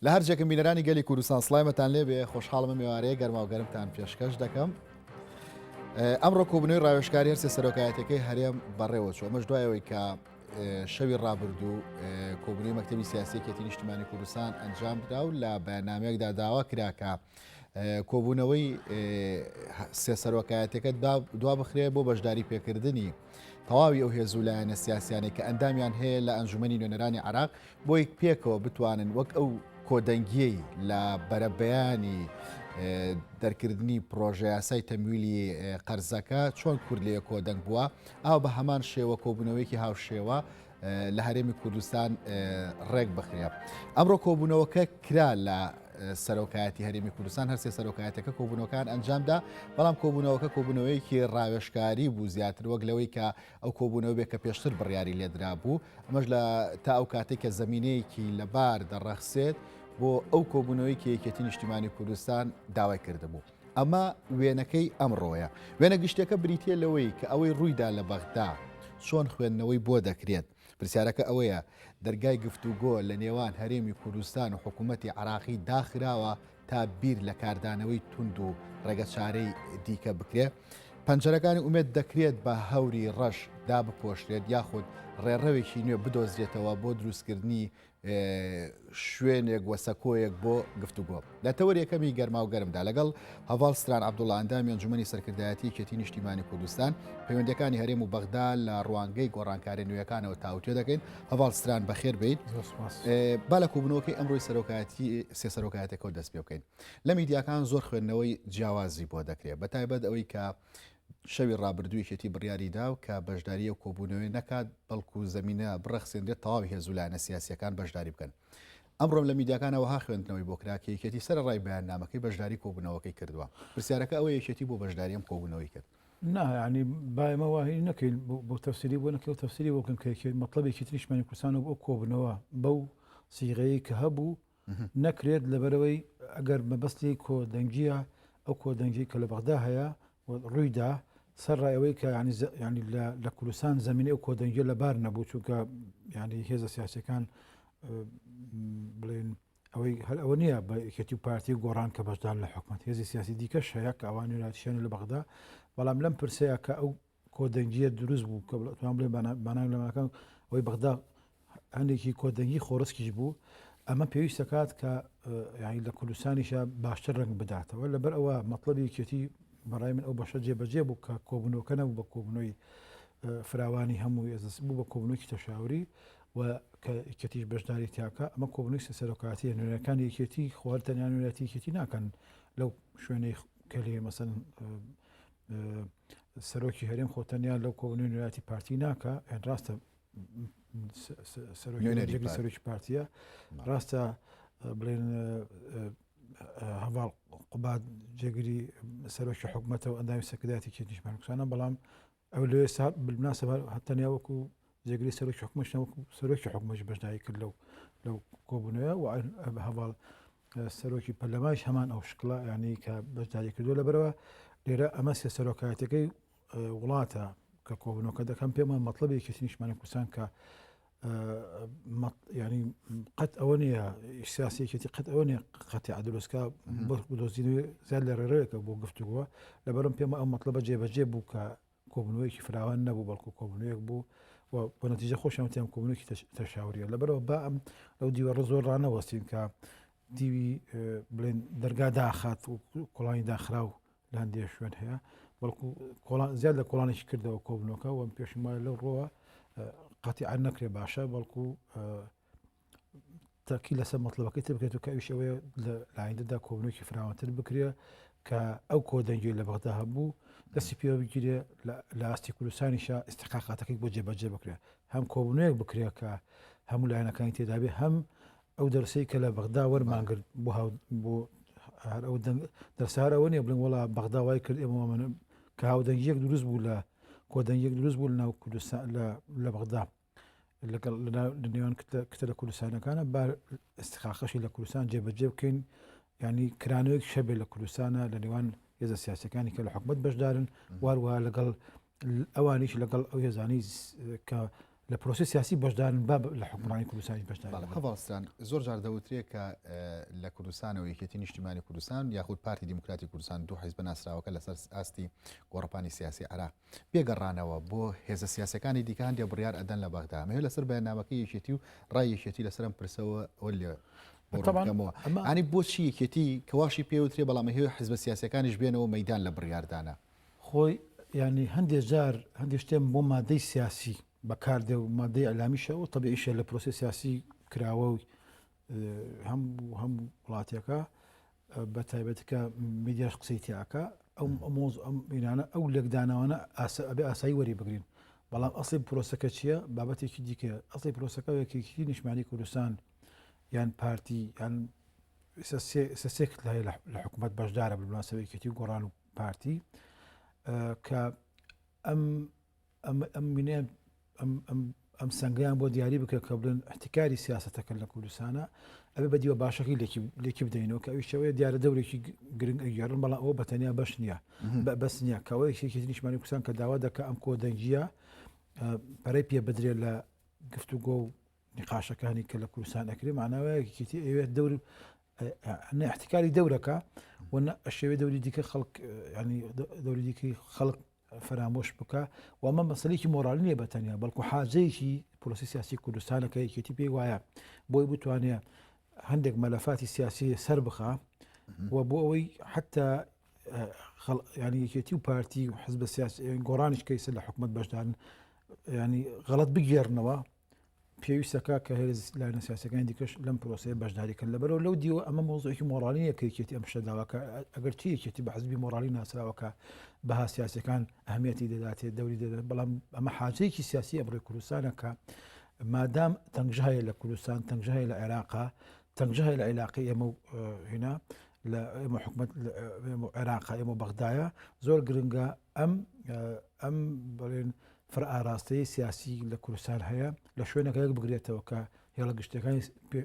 لە هەر جێکم بینەرانی گەلی کوردستان سڵایمەتان لێبێ خۆشحاڵم مێوارەیە گەرما و گەرمتان پێشکەش دەکەم. ئەمڕۆ کۆبوونەوەی ڕاوێژکاری هەرسێ سەرۆکایەتەکەی هەرێم بەڕێوە چوو ئەمەش دوایەوەی کە شەوی ڕابردوو کۆبوونەوەی مەکتەبی سیاسی یەکێتی نیشتیمانی کوردستان ئەنجام درا و لە بەیاننامەیەکدا داوا کرا کە کۆبوونەوەی سێ سەرۆکایەتەکە دوا بخرێ بۆ بەشداری پێکردنی تەواوی ئەو هێز و لایەنە سیاسیانەی کە ئەندامیان هەیە لە ئەنجومەنی نوێنەرانی عراق بۆی پێکەوە بتوانن وەک ئەو کۆدەنگیەی لە بەرەبەیانی دەرکردنی پڕۆژەیاسای تەمویلی قەرزەکە چۆن کورد لێ کۆدەنگ بووە ئاو بە هەمان شێوە کۆبوونەوەیەکی هاوشێوە لە هەرێمی کوردستان ڕێک بخرێ. ئەمڕۆ کۆبوونەوەکە کرا لە سەرۆکایەتی هەرێمی کوردستان هەرسێ سەرۆکایەتەکە کۆبوونەوەکان ئەنجامدا بەڵام کۆبوونەوەکە کۆبوونەوەیەکی ڕاوێژکاری بوو زیاتر وەک لەوەی کە ئەو کۆبوونەوە بێ کە پێشتر بڕیاری لێدرا بوو ئەمەش لە تا ئەو کاتێک کە زمینەیەکی لەبار دەڕەخسێت بۆ ئەو کۆبوونەوەی کە یەکێتی نیشتیمانی کوردستان داوای کردبوو. ئەمە وێنەکەی ئەمڕۆیە. وێنە گشتیەکە بریتیە لەوەی کە ئەوەی ڕوویدا لە بەغدا چۆن خوێندنەوەی بۆ دەکرێت؟ پرسیارەکە ئەوەیە دەرگای گفتوگۆ لە نێوان هەرێمی کوردستان و حکوومەتی عراقی داخراوە تا بیر لە کاردانەوەی توند و ڕێگەچارەی دیکە بکرێ؟ پەنجەرەکانی ئومێد دەکرێت بە هەوری ڕەش دابپۆشرێت یاخود ڕێڕەوێکی نوێ بدۆزرێتەوە بۆ دروستکردنی شوێنێک و سەکۆیەک بۆ گفتوگۆ. لە تەوەر یەکەمی گەرما و گەرمدا لەگەڵ هەڤاڵ ستران عەبدوڵا ئەندامی ئەنجومەنی سەرکردایەتی یەکێتی نیشتیمانی کوردستان پەیوەندیەکانی هەرێم و بەغدا لە ڕوانگەی گۆڕانکاریە نوێیەکانەوە تاوتوێ دەکەین. هەڤاڵ ستران بەخێر بێیت. با لە کۆبوونەوەکەی ئەمڕۆی سەرۆکایەتی سێ سەرۆکایەتەکەوە دەست پێ بکەین. لە میدیاکان زۆر خوێندنەوەی جیاوازی بۆ دەکرێت بەتایبەت ئەوەی کە شەوی ڕابردوو یەکێتی بڕیاری دا کە بەشداری ئەو کۆبوونەوەیە نەکات، بەڵکو زەمینە بڕەخسێنرێت تەواوی هێز و لایەنە سیاسییەکان بەشداری بکەن. ئەمڕۆم لە میدیاکان وەها خوێندنەوەی بۆ کرا کە یەکێتی سەرەڕای بەیاننامەکەی بەشداری کۆبوونەوەکەی کردووە. پرسیارەکە ئەوەیە یەکێتی بۆ بەشداری ئەم کۆبوونەوەی کرد؟ نا یانی با ئێمە وا هی نەکەین بۆ تەفسیری بۆ نەکەین و تەفسیری بۆ بکەین کە یەکێ مەتڵەبێکی تریشمانی کوردستان و بۆ کۆبوونەوە بەو سیغەیەی کە هەبوو نەکرێت لەبەرئەوەی ئەگەر مەبەستی کۆدەنگییە ئەو کۆدەنگی کە لە بەغدا هەیە و ڕوویدا سەر ڕای ئەوەی کە ینی ینی لە کوردستان زمینی ئەو کۆدەنگیە لەبار نەبوو چونکە ینی هێزە سیاسەکان بڵێن ئەوەی هەر ئەوە نییە بە یەکێتی و پارتی و گۆڕان کە بەشدار لە حکومت هێزی سیاسی دیکەش هەیە کە ئەوان نوێنەرایەتیشیان لە بەغدا بەڵام لەم پرسەیە کە ئەو کۆدەنگییە دروست بوو کە توان بڵێ بانان لەماکان ئەوەی بەغدا هەندێکی کۆدەنگی خۆڕسکیش بوو ئەمە پێویست دەکات کە یانی لە کوردستانیشە باشتر ڕنگ بداتەوە لەبەر ئەوە مەطلبی یەکێتی بەڕای من ئەو بەشە جێبەجێ بوو کە کۆبوونەوەکە نەبوو بە کۆبوونەوەی فراوانی هەموو ئێزس بوو بە کۆبوونەوەی تەشاوری و کە یەکێتیش بەشداری تیاکە ئەمە کۆبوونەوەی سەرۆکایەتی نوێنەرەکانی یەکێتی خۆر تەنیا نوێنەرایەتی یەکێتی ناکەن لەو شوێنەی کە لێ مەسەن سەرۆکی هەرێم خۆ تەنیا لەو کۆبوونەوەی نوێنەرایەتی پارتی ناکە ڕاستە سەرۆکی سەرۆکی پارتیە ڕاستە بڵێن هەواڵ قوباد جێگری سەرۆکی حکومەتەوە ئەندامی سەرکردایەتی کێتیشمان کوسانە بەڵام ئەو لێ بالمناسبە تەنیا وەکو جێگری سەرۆکی حکومەت وەکو سەرۆکی حکومەت بەشداری کرد لەو لەو کۆبوونەوە و هەواڵ سەرۆکی پەرلەمانیش هەمان ئەو شکڵە ینی کە بەشداری کردو لەبەرەوە لێرە ئەمە سێ سەرۆکایەتەکەی وڵاتە کە کۆبوونەوەکە دەکەم پێمان مەطلبێکی تریشمانە کوردستان کە ینی قەت ئەوە نییە سیاسێکی قەت ئەوە نیە قەتی عدروستکە بۆ دۆزینەوەی زیاد لە ڕێڕەوێکە بۆ گفتوگووە لەبەرم پێمە ئەو مەطلبە جێبەجێ بوو کە کۆبوونەوەیەکی فراوان نەبوو بەڵکو کۆبوونەوەیەک بوو و بۆ نەتیجە خۆشیان وتیان کۆبوونەوەیەکی تەشاوریە لەبەرەوە با ئەم لەو دیوە زۆر ڕانەوەستین کە دیوی بڵێن دەرگا داخات و کۆڵانی داخراو لە هەندێک شوێن هەیە بەڵکو کۆڵان زیاد لە کۆڵانێکی کردەوە کۆبنەوەکە وەم پێشم وایە لەو ڕۆوە قەتیعە نەکرێ باشە بەڵکو تەکی لەسەر مەطلبەکەی تر بکرێت و کە ئەویش ئەوەیە لە ئایندەدا کۆبوونەوەیەکی فراوانتر بکرێ کە ئەو کۆدەنگی لە بەغدا هەبوو دەستی پێوە بگیرێ لە ئاستی کوردستانیشە ئیستحقاقاتەکەی بۆ جێبەجێ بکرێ هەم کۆبوونەوەیەک بکرێ کە هەموو لایەنەکانی تێدابێ هەم ئەو دەرسەی کە لە بەغدا وەرمانگرت بۆ بۆ هەر ئەو دەرسە هەر ئەوە نییە بڵێن وەڵا بەغدا وای کرد ئێمە کە هاودەنگیەک دروست بوو لە کۆدەنگیەک دروست بوو لە ناو کوردستان لە بەغدا لەگەڵ لە نێوان کتە لە کوردستانەکانە با استخاقەشی لە کوردستان جێبەجێ بکەین ینی کرانەوەیەک شەبێ لە کوردستانە لە نێوان هێزە سیاسەکانی کە لە حکومت بەشدارن واروە لەگەڵ ئەوانیش لەگەڵ ئەو هێزانی کە لە پرۆسی سیاسی بەشدارن با لە حکومڕانی کوردستانی بەشدار هەواڵستان زۆر جار دەوترێ کە لە کوردستانەوە یەکێتی نیشتیمانی کوردستان یاخود پارتی دیموکراتی کوردستان دوو حیزبە ناسراوەکە لەسەر ئاستی گۆڕەپانی سیاسی عێراق بێگەڕانەوە بۆ هێزە سیاسەکانی دیکە هەندێک بڕیار ئەدەن لە بەغدا ئەمەوێ لەسەر بەیاننامەکەی یەکێتی و ڕای یەکێتی لەسەر ئەم پرسەوە ئەوە لێ بۆ ئەنی بۆچی یەکێتی کەواشی پێوترێ بەڵام هەیە حزبە سیاسەکانیش بێنەوە مەدان لە بڕیاردانە خۆی یانی هەندێ جار هەندێ شتێم بۆ مادەی سیاسی بەکاردێ و مادەی ئەلامیشە و تەبیعیشە لە پرۆسی سیاسی کراوە و هەم هەم وڵاتێکە بە تایبەتی کە میدیاش قسەی تیاکە ئەو مۆز ئەم ئینانە ئەو لێکدانەوانە ئاسە ئەبێ ئاسایی وەری بگرین بەڵام ئەسڵی پرۆسەکە چییە بابەتێکی دیکە ئەسڵی پرۆسەکە یەکێکی نیشمانی کوردستان یان پارتی یان سێ کتلە هەیە لە حکوومەت بەشدارە بناسەوە یەکێتی و گۆڕان و پارتی کە ئەم ئەم مینە ئەم سنگیان بۆ دیاری بکە کە بڵێن احتکاری سیاستەکە لە کوردستانە ئەبێ بە دیوە باشەکەی لێکی بدەینەوە کە ئەویشەوەی دیارە دەورێکی گرنگ ئەگەڕن بەڵام ئەوە بە تەنیا بەش نییە بەس نییە کەەوە یەکێکی نیشمانی کوردستان کە داوا دەکە ئەم کۆدەنگیە پەرەی پێ بدرێت لە گفتوگۆ و نیقاشەکانی کە لە کوردستان ئەکرێ معناوە یەکێتی ئەوێت دەور نە احتکاری دەورەکە و نە ئەشێوێ دەوری دیکە خەڵک ینی دەوری دیکەی خەڵک فەرامۆش بکە و ئەمە مەسلێکی مۆرالی نییە بە تەنیا بەڵکو حاجەیەکی پرۆسی سیاسی کوردستانە کە یەکێتی پێی وایە بۆی بتوانێت هەندێک مەلەفاتی سیاسی سەر بخا و بۆ ئەوەی حتا ینی یەکێتی و پارتی و حزب سیاسی گۆڕانیش کەیسە لە حکومت بەشدارن ینی غەڵت بگێڕنەوە پێویستەکە کە هێز لایەنە سیاسەکانی دیکەش لەم پرۆسەیە بەشداری کەن. لەبەرئەوە لەو دیوە ئەمە مەوزوعێکی مۆڕالی نییە کە یەکێتی ئەم شتە داوا کە ئەگەر چی یەکێتی بە حزبی مۆڕالی ناسراوە کە بەها سیاسەکان ئەهمیەتی دەداتێ دەوری دەدات، بەڵام ئەمە حاجەیەکی سیاسی ئەمڕۆی کوردستانە کە مادام تەنگژە هەیە لە کوردستان، تەنگژە هەیە لە عێراقا، تەنگژە هەیە لە عیلاقی ئێمە و هینا لە ئێمە حکومەت ئێمە عێراقا ئێمە بەغدایە، زۆر گرنگە ئەم ئەم بڵێن فرە ئاراستەیی سیاسی لە کوردستان هەیە لە شوێنەکە یەک بگرێتەوە کە هێڵە گشتەکانی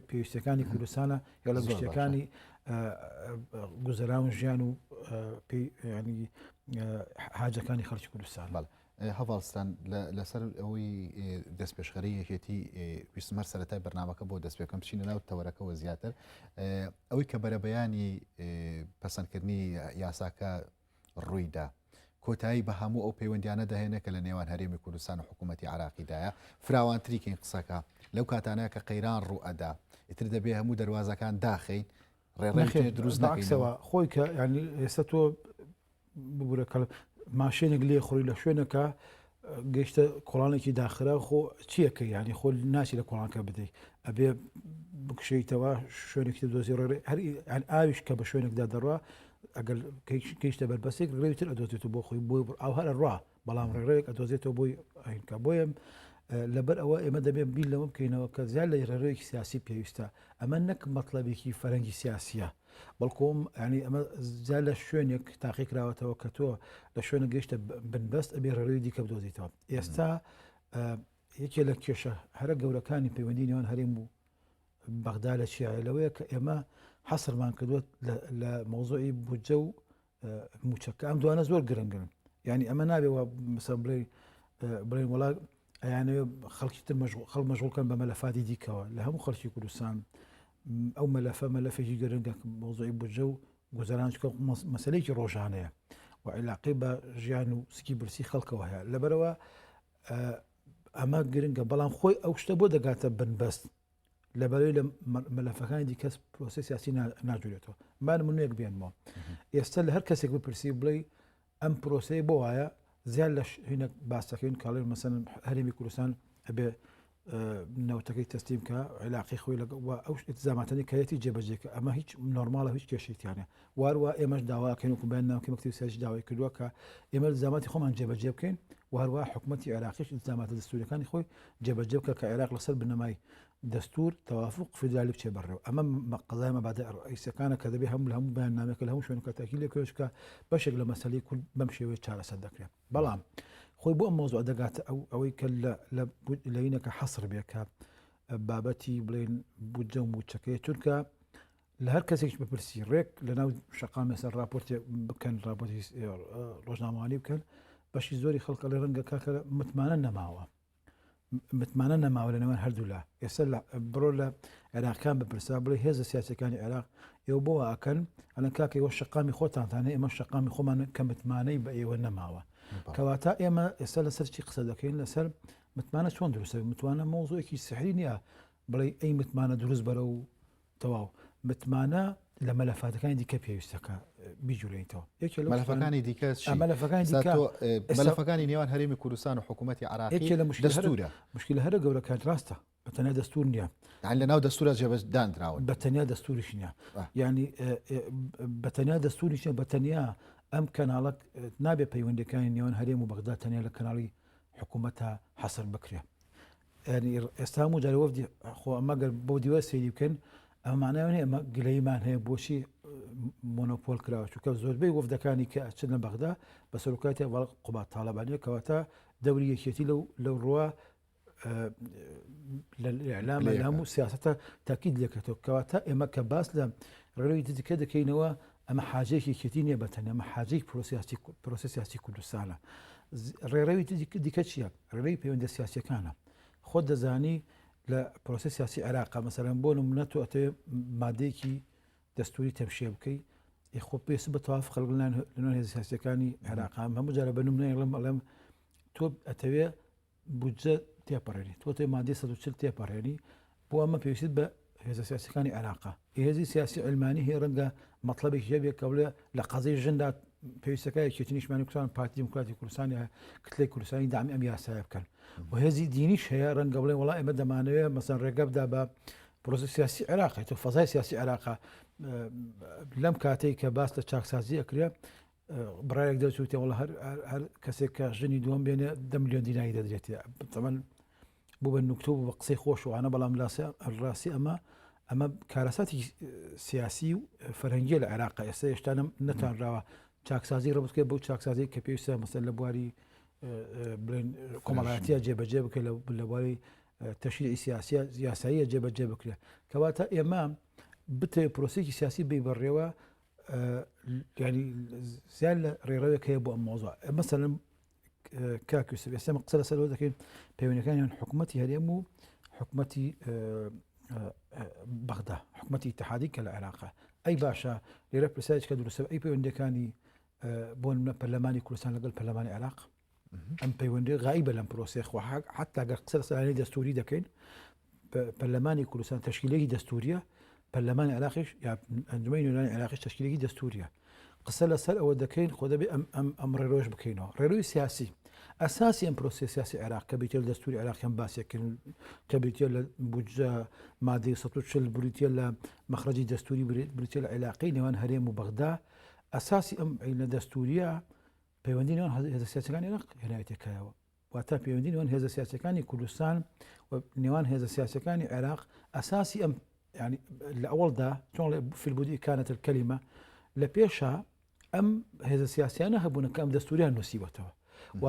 پێویستەکانی کوردستانە هێڵە گشتەکانی گوزەران و ژیان و ینی حاجەکانی خەڵکی کوردستان بەڵێ هەواڵستان لەسەر ئەوەی دەستپێشخەری یەکێتی ویستمەر سەرەتای بەرنمەکە بۆ دەست پێکەم بچینە ناو تەوەرەکەەوە زیاتر ئەوەی کە بەرەبەیانی پەسەندکردنی یاساکە ڕوویدا، کۆتایی بە هەموو ئەو پەیوەندیانە دەهێنێت کە لە نێوان هەرێمی کوردستان و حکوومەتی عێراقیدایە، فراوانتری کەین قسەکە، لەو کاتانەیە کە قەیران ڕوو ئەدا، ئیتر دەبێ هەموو دەروازەکان داخەین، ڕێڕەوی تر دروست نەکەینەوە. خۆی کە یانی ئێستا تۆ ببورە کە ماشێنێک لێ خوڕی لە شوێنەکە گەیشتە کۆڵانێکی داخرا خۆ چیەکە یانی خۆ ناچی لە کۆڵانکە بدەیت ئەبێ بکشیتەوە شوێنێکی تر دۆزی ڕێ هەر ئاویش کە بە شوێنێکدا دەڕوا ئەگەر گەیشتە بەربەستێک ڕێوی تر ئەدۆزێتەوە بۆ خۆی بۆی ئاو هەر ئەڕوا بەڵام ڕێڕەوێک ئەدۆزێتەوە بۆی ئەینکە بۆیە لەبەر ئەوە ئێمە دەبێت بیر لەوە بکەینەوە کە زیاد لە ڕێڕەوێکی سیاسی پێویستە ئەمە نەک مەطلبێکی فەرەنگی سیاسیە بەڵکۆم ینی ئەمە زیاد لە شوێنێک تاقی کراوەتەوە کە تۆ لە شوێنە گەیشتە بنبەست ئەبێ ڕێڕەوی دیکە بدۆزیتەوە ئێستا یەکێ لە کێشە هەرە گەورەکانی پەیوەندی نێوان هەرێم و بەغدا لە چیایە لەوەیە کە ئێمە حەسرمان کردووە لە مەوزوعی بودجە و موچەکە ئەم دوانە زۆر گرنگن یعنی ئەمە نابێ وە مثلا بڵێ بڵێن وڵا ئەیانەوێ خەڵکی تر خەڵ مەشغوڵکەن بە مەلەفاتی دیکەوە لە هەموو خەڵکی کوردستان ئەو مەلەفە مەلەفێکی گرنگە مەوزوعی بودجە و گوزەران چکە مەسلەیەکی ڕۆژانەیە و عیلاقی بە ژیان و سکی برسی خەڵکەوە هەیە لەبەرەوە ئەمە گرنگە بەڵام خۆی ئەو شتە بۆ دەگاتە بنبەست لەبەرەی لە مەلەفەکانی دیکەس پرۆسی سیاسی ناجورێتەوە با نمونەیەک بێنمەوە ئێستا لە هەر کەسێک بپرسی بڵێ ئەم پرۆسەیە بۆ وایە زیاد لە هینەک باسەکەین کاڵێن مەسەن هەرێمی کوردستان ئەبێ نەوتەکەی تەسلیم کە عیلاقی خۆی لەگەڵ ئەو ئیلتیزاماتانی کەیەتی جێبەجێکە ئەمە هیچ نۆرماڵە هیچ کێشەیەکیانە واروا ئێمەش داواکەین وەکو بەیان ناوکی مەکتەبی سیاسی داوای کردووە کە ئێمە ئیلتیزاماتی خۆمان جێبەجێ بکەین و هەروە حکومەتی عێراقیش ئیلتیزاماتە دەستوریەکانی خۆی جێبەجێ بکە کە عێراق لەسەر بنەمای دەستور تەوافق فیدرالی بچێ بەڕێوە ئەمە قەزای مەبادئ ڕئیسەکانە کە دەبێ هەموو لە هەموو بەیاننامەیەک لە هەموو شوێنەکە تاکید لێ بکرێت کە بەشێک لە مەسەلەی کورد بەم شێوەیە چارەسەر دەکرێت بەڵام خۆی بۆ ئەم مەوزوع دەگاتە ئەو ئەوەی کە لە لەینەکە حەسر بێ کە بابەتی بڵێن بودجە و موچەکەی چونکە لە هەر کەسێکیش بپرسی ڕێک لە ناو شەقام لەسەر راپۆرتێک بکەن راپۆرتی ڕۆژنامەوانی بکەن بەشی زۆری خەڵکە لە ڕەنگە کاکە متمانە نەماوە. متمانە نەماوە لە نێوان هەردوولا. ئێستا لە بڕۆ لە عێراقیان بپرسە بڵێ هێزە سیاسیەکانی عێراق ئێوە بۆ وا ئەکەن؟ ئەڵێن کاکە ئێوە شەقامی خۆتانتان هەیە ئێمە شەقامی خۆمان کە متمانەی بە ئێوە نەماوە. کەواتە ئێمە ئێستا لەسەر چی قسە دەکەین؟ لەسەر متمانە چۆن دروستە؟ متمانە مەوزوعێکی سحری نییە بڵێ ئەی متمانە دروست بەرە و تەواو متمانە لە مەلەفاتەکانی دیکە پێویستەکە بیجولێنیتەوە. یەکێ لەو مەلەفەکانی دیکە چی؟ مەلەفەکانی دیکە مەلەفەکانی نێوان هەرێمی کوردستان و حکوومەتی عێراقی یەکێ لە دەستوورە. مشکلە هەرە گەورەکان ڕاستە بە تەنیا دەستوور نییە. یانی لە ناو دەستوورە جێبەجێ بە تەنیا دەستووریش نییە. یانی بە تەنیا دەستووریش نییە بە تەنیا ئەم کەناڵە نابێ پەیوەندیەکانی نێوان هەرێم و بەغدا تەنیا لە کەناڵی حکوومەتە حەسر بکرێ. یانی ئێستا هەموو جارێ وەفدی خۆ ئەمە گەر بۆ دیوە سەیری بکەن ئەمە معنای ئەوە نییە ئەمە گلەیمان هەیە بۆچی مۆنۆپۆل کراوە چونکە زۆربەی وەفدەکانی کە ئەچن لە بەغدا بە سەرۆکایەتی هەڤاڵ قوباد تاڵەبانیە کەواتە دەوری یەکێتی لەو لەو ڕووە لە ئیعلامە لە هەموو سیاسەتە تاکید لێکرێتەوە کەواتە ئێمە کە باس لە ڕێڕەوی دیکە دەکەینەوە ئەمە حاجەیەکی یەکێتی نییە بە تەنیا ئەمە حاجەی پرۆسەی سیاسی کوردستانە ڕێڕەوی دیکە چییە ڕێڕەوی پەیوەندە سیاسیەکانە خۆت دەزانی لە پرۆسی سیاسی عێراقا مەسەرەن بۆ نمونە تۆ ئەتەوێ مادەیەکی دەستوری تەمشیە بکەی خۆ پێست بە تەواف خەڵک لەنێوان هێزە سیاسیەکانی عێراق هەموو جارە بە نمونە ئەڵێم ئەڵێم تۆ ئەتەوێ بودجە تێپەڕێنی تۆ تێ مادەی 140 تێپەڕێنی بۆ ئەمە پێویست بە هێزە سیاسەکانی عێراقا هێزی سیاسی علمانی هەیە ڕەنگە مەطلبێکی هەبێ کە بڵێ لە قەزەی ژندا پێویستەکە یەکێتی نیشتمانی کوردستان پارتی دیموکراتی کوردستان یا کتلەی کوردستانی دامی ئەم یاسایە بکەن و هێزی دینیش هەیە ڕەنگە بڵێ وڵا ئێمە دەمانەوێ مەسەن ڕێگە بدا بە پرۆسی سیاسی عێراق تۆ فەزای سیاسی عێراقا لەم کاتێک کە باس لە چاکسازی ئەکرێ بڕایەک دەرچووتێ وڵا هەر هەر کەسێک کە ژنی دووەم بێنێ دە ملیۆن دیناری دەدرێتێ تەمەن بوو بە نوکتە و بە قسەی خۆش وانە بەڵام لاسە ڕاستی ئەمە ئەمە کارەساتی سیاسی و فەرهەنگیە لە عێراق ئێستا هێشتا نەتوانراوە چاکسازی ڕەبت بکرێت بەو چاکسازی کە پێویستە مەسەل لە بواری بڵێن کۆمەڵایەتیە جێبەجێ بکرێت لە بواری تەشریعی سیاسیە یاساییە جێبەجێ بکرێت کەواتە ئێمە بتەوێت پرۆسێکی سیاسی بی بەڕێوە ینی زیاد لە ڕێڕەوێک هەیە بۆ ئەم مۆزە مەسەلەن کاک یوسف ئێستا قسە لەسەر ئەوە دەکەین پەیوەندەکانیان حکوومەتی هەرێم و حکوومەتی بەغدا حکوومەتی ئیتحادی کە لە عێراقە ئەی باشە لێرە پرسیارێک کە دروستە ئەی پەیوەندەکانی بۆ نمونە پەرلەمانی کوردستان لەگەڵ پەرلەمانی عێراق ئەم پەیوەندی غایبە لەم پرۆسەیە خۆ حتا گەر قسە لەسەر دەستوری دەکەین پەرلەمانی کوردستان تەشکیلێکی دەستوریە پەرلەمانی عێراقیش یا ئەنجومەنی نوێنەرانی عێراقیش تەشکیلێکی دەستوریە قسە لەسەر ئەوە دەکەین خۆ دەبێ ئەم ئەم ئەم ڕێرۆش بکەینەوە ڕێرۆی سیاسی ئەساسی ئەم پرۆسەی سیاسی عێراق کە بریتیە لە دەستوری عێراقیان باسێکردن کە بریتیە لە بودجە مادەی 140 بریتیە لە مەخرەجی دەستوری بریتیە لە عێلاقەی نێوان هەرێم و بەغدا ئەساسی ئەم عینە دەستوریە پەیوەندی نێوان هێزە سیاسەکانی عێراق هێناوێتە کایەوە واتە پەیوەندی نێوان هێزە سیاسەکانی کوردستان و نێوان هێزە سیاسەکانی عێراق ئەساسی ئەم ینی لە ئەوەڵدا چۆن في البدء كانت الكلمة لە پێشا ئەم هێزە سیاسیانە هەبوون کە ئەم دەستوریان نووسیوەتەوە و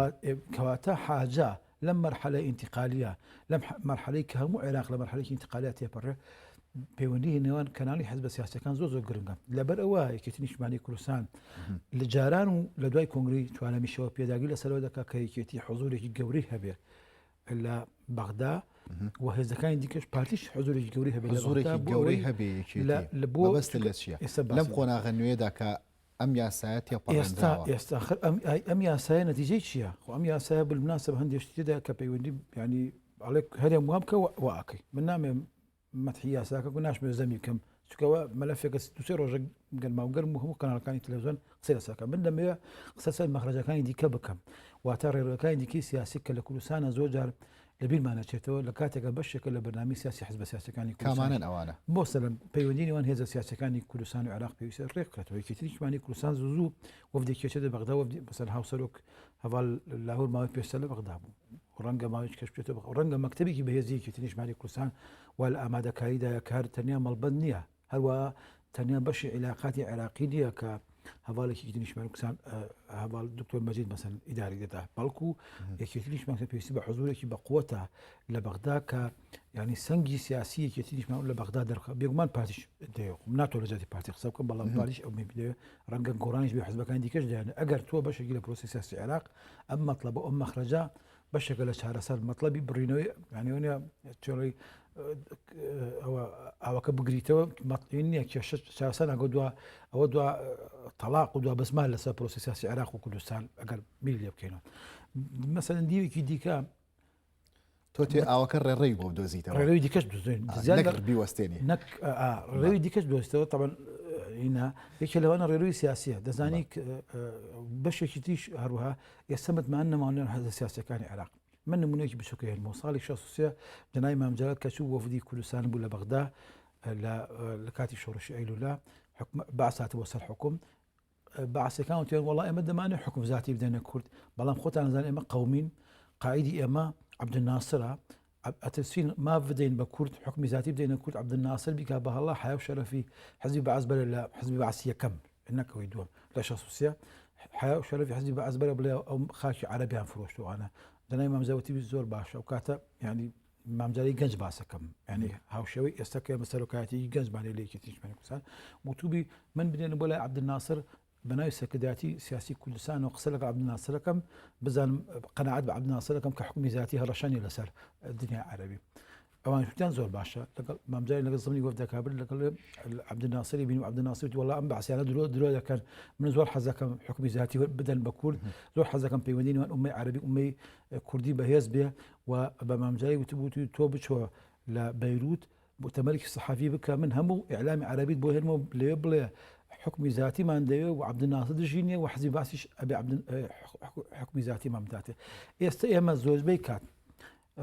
کەواتە حاجە لەم مەرحەلە ئینتقالیە لەم مەرحەلەی کە هەموو عێراق لە مەرحەلێکی ئینتقالیا تێپەڕێ پەیوەندی نێوان کەناڵی حزبە سیاسەکان زۆر زۆر گرنگە لەبەر ئەوە یەکێتی نیشتمانی کوردستان لە جاران و لە دوای کۆنگری چوارەمیشەوە پێداگری لەسەرەوە دەکات کە یەکێتی حزورێکی گەورەی هەبێت لە بەغدا و هێزەکانی دیکەش پارتیش حزورێکی گەورەی هەبێت لە حزورێکی گەورەی هەبێ لە بۆ بەست لە چییە لەم قۆناغە نوێدا کە ئەم یاسایە تێپەڕێندراوە ئێستا ئێستا ئەم یاسایە نەتیجەی چییە؟ خۆ ئەم یاسایە بالمناسبە هەندێک شتی تێدا کە پەیوەندی ینی ئەڵێ هەرێم وام بکە واکەی من نامێم مەتحی یاساکە و ناشمێ زەمی بکەم چکەوە مەلەفێکە دوسێ ڕۆژە گەرما و گەرم و هەموو کەناڵەکانی تەلەڤزیۆن قسەی لەسەر من دەمەوێت قسە سەر مەخرەجەکانی دیکە بکەم واتە ڕێڕەوەکانی دیکەی سیاسی کە لە کوردستانە زۆر جار لەبیرمان ئەچێتەوە لە کاتێکا بەشێکە لە بەرنامەی سیاسی حزبە سیاسیەکانی کوردستان. کامانەن ئەوانە؟ بۆ سەلەن پەیوەندی نێوان هێزە سیاسیەکانی کوردستان و عێراق پێویستە ڕێک بخرێتەوە. یەکێتی نیشتمانی کوردستان زوو زوو وەفدێکی ئەچێتە بەغدا، وەفدی مەسەلەن هاوسەرۆک هەڤال لاهور ماوەی پێشتر لە بەغدا بوو و ڕەنگە ماوەیەکی کەش بچێتە بەغدا و ڕەنگە مەکتەبێکی بەهێزی یەکێتی نیشتمانی کوردستان وا لە ئامادەکاریدایە کە هەر تەنیا مەڵبەند نییە هەروەها تەنیا بەشی عیلاقاتی عێراقی نییە کە هەواڵێکی یەکێتی نیشتمانی کوردستان هەواڵ دکتۆر مەجید مەسەن ئیداری دەدا بەڵکو یەکێتی نیشتمانی کوردستان پێویستی بە حزورێکی بەقوەتە لە بەغدا کە ینی سەنگی سیاسی یەکێتی نیشتمان لە بەغدا دەرخە بێگومان پارتیش دەیەوێت ناتۆ لە جاتی پارتی قسە بکەم بەڵام پارتیش ئەو دەیەوێت ڕەنگە گۆڕانیش بێ حزبەکانی دیکەش دەیانێت ئەگەر تۆ بەشێکی لە پرۆسی سیاسی عێراق ئەم مەطلبە ئەم مەخرەجە. بەشێکە لە چارەسەر مەطلبی بڕینەوەی یانیۆنیە چۆڵی ئەوە ئاوەکە بگریتەوە مەتین نییە کێشە چارەسەر ناگە دوا ئەوە دوا تەلاق و دوا بەزمان لەسەر پرۆسی سیاسی عێراق و کوردستان ئەگەر بیر لێ بکەینەوە مەسەلەن دیوێکی دیکە تۆ تێ ئاوەکە ڕێڕەوی بۆ بدۆزیتەوە. ڕێڕەوی دیکەش بدۆزین. زیاد نەک بیوەستێنی. نەک ڕێڕەوی دیکەش بدۆزیتەوە تەبعەن ئینا یەکێ لەوانە ڕێڕەوی سیاسیە دەزانی بەشێکی تریش هەروەها ئێستا متمانە نەماوە لەنێو هێزە سیاسیەکانی عێراق. من نمونەیەکی بچووک هێنمەوە ساڵی 63 جەنابی مام جەلال کە چوو وەفدی کوردستان بوو لە بەغدا لە کاتی شۆڕشی ئەیلولا حکوم بەعس هاتبووە سەر حکوم بەعسیەکان وتیان وەڵا ئێمە دەمانێ حوکم زاتی بدەنە کورد بەڵام خۆتان ئەزانن ئێمە قەومین قائیدی ئێمە عەبدولناسرە ئەترسین ماف بدەین بە کورد حکمی زاتی بدەینە کورد عەبدولناسر بیکا بە هەڵا حیا و شەرەفی حزبی بەعس بەرە لە حزبی بەعس یەکەم نەکەوەی دووەم لە 63 حیا و شەرەفی حزبی بەعس بەرە بڵێ ئەو خاکی عەرەبیان فرۆشتوانە دەنای مامزاوتی زۆر باشە و کاتە ینی مامجاری گەنج باسەکەم ینی هاوشێوەی ئێستا کە ئێمە سەرۆکایەتی گەنجمان لە یەکێتی نیشتمانی کوردستان وتوبی من بنێنم بۆ لای عەبدولناسر بە ناوی سەرکردایەتی سیاسی کوردستان و قسە لەگەڵ عەبدولناسرەکەم بزانم قەناعەت بە عەبدولناسرەکەم کە حکومی زیاتی هەڕەشە نیە لەسەر دنیای عەرەبی ئەوان وتیان زۆر باشە لەگەڵ مامجاری لەگەڵ زمنی وەفدەکە بر لەگەڵ عەبدولناسری بینیم عەبدولناسر وتی وەڵا ئەم بەعسیانە درۆ درۆ دەکەن من زۆر حەزەکەم حکومی زیاتی بدەن بە کورد زۆر حەزەکەم پەیوەندی نێوان ئومەی عەرەبی ئومەی کوردی بەهێز بێ و بە مامجای وتبووتی تۆ بچۆ لە بەیروت موتەمەرێکی سەحەفی بکە من هەموو ئیعلامی عەرەبیت بۆ هێنمەوە لەوێ بڵێ حکومی زاتیمان دەوێ و عەبدولناسر دژی نییە و حزبی باسیش ئەبێ حکومی زاتیمان بداتێ ئێستا ئێمە زۆربەی کات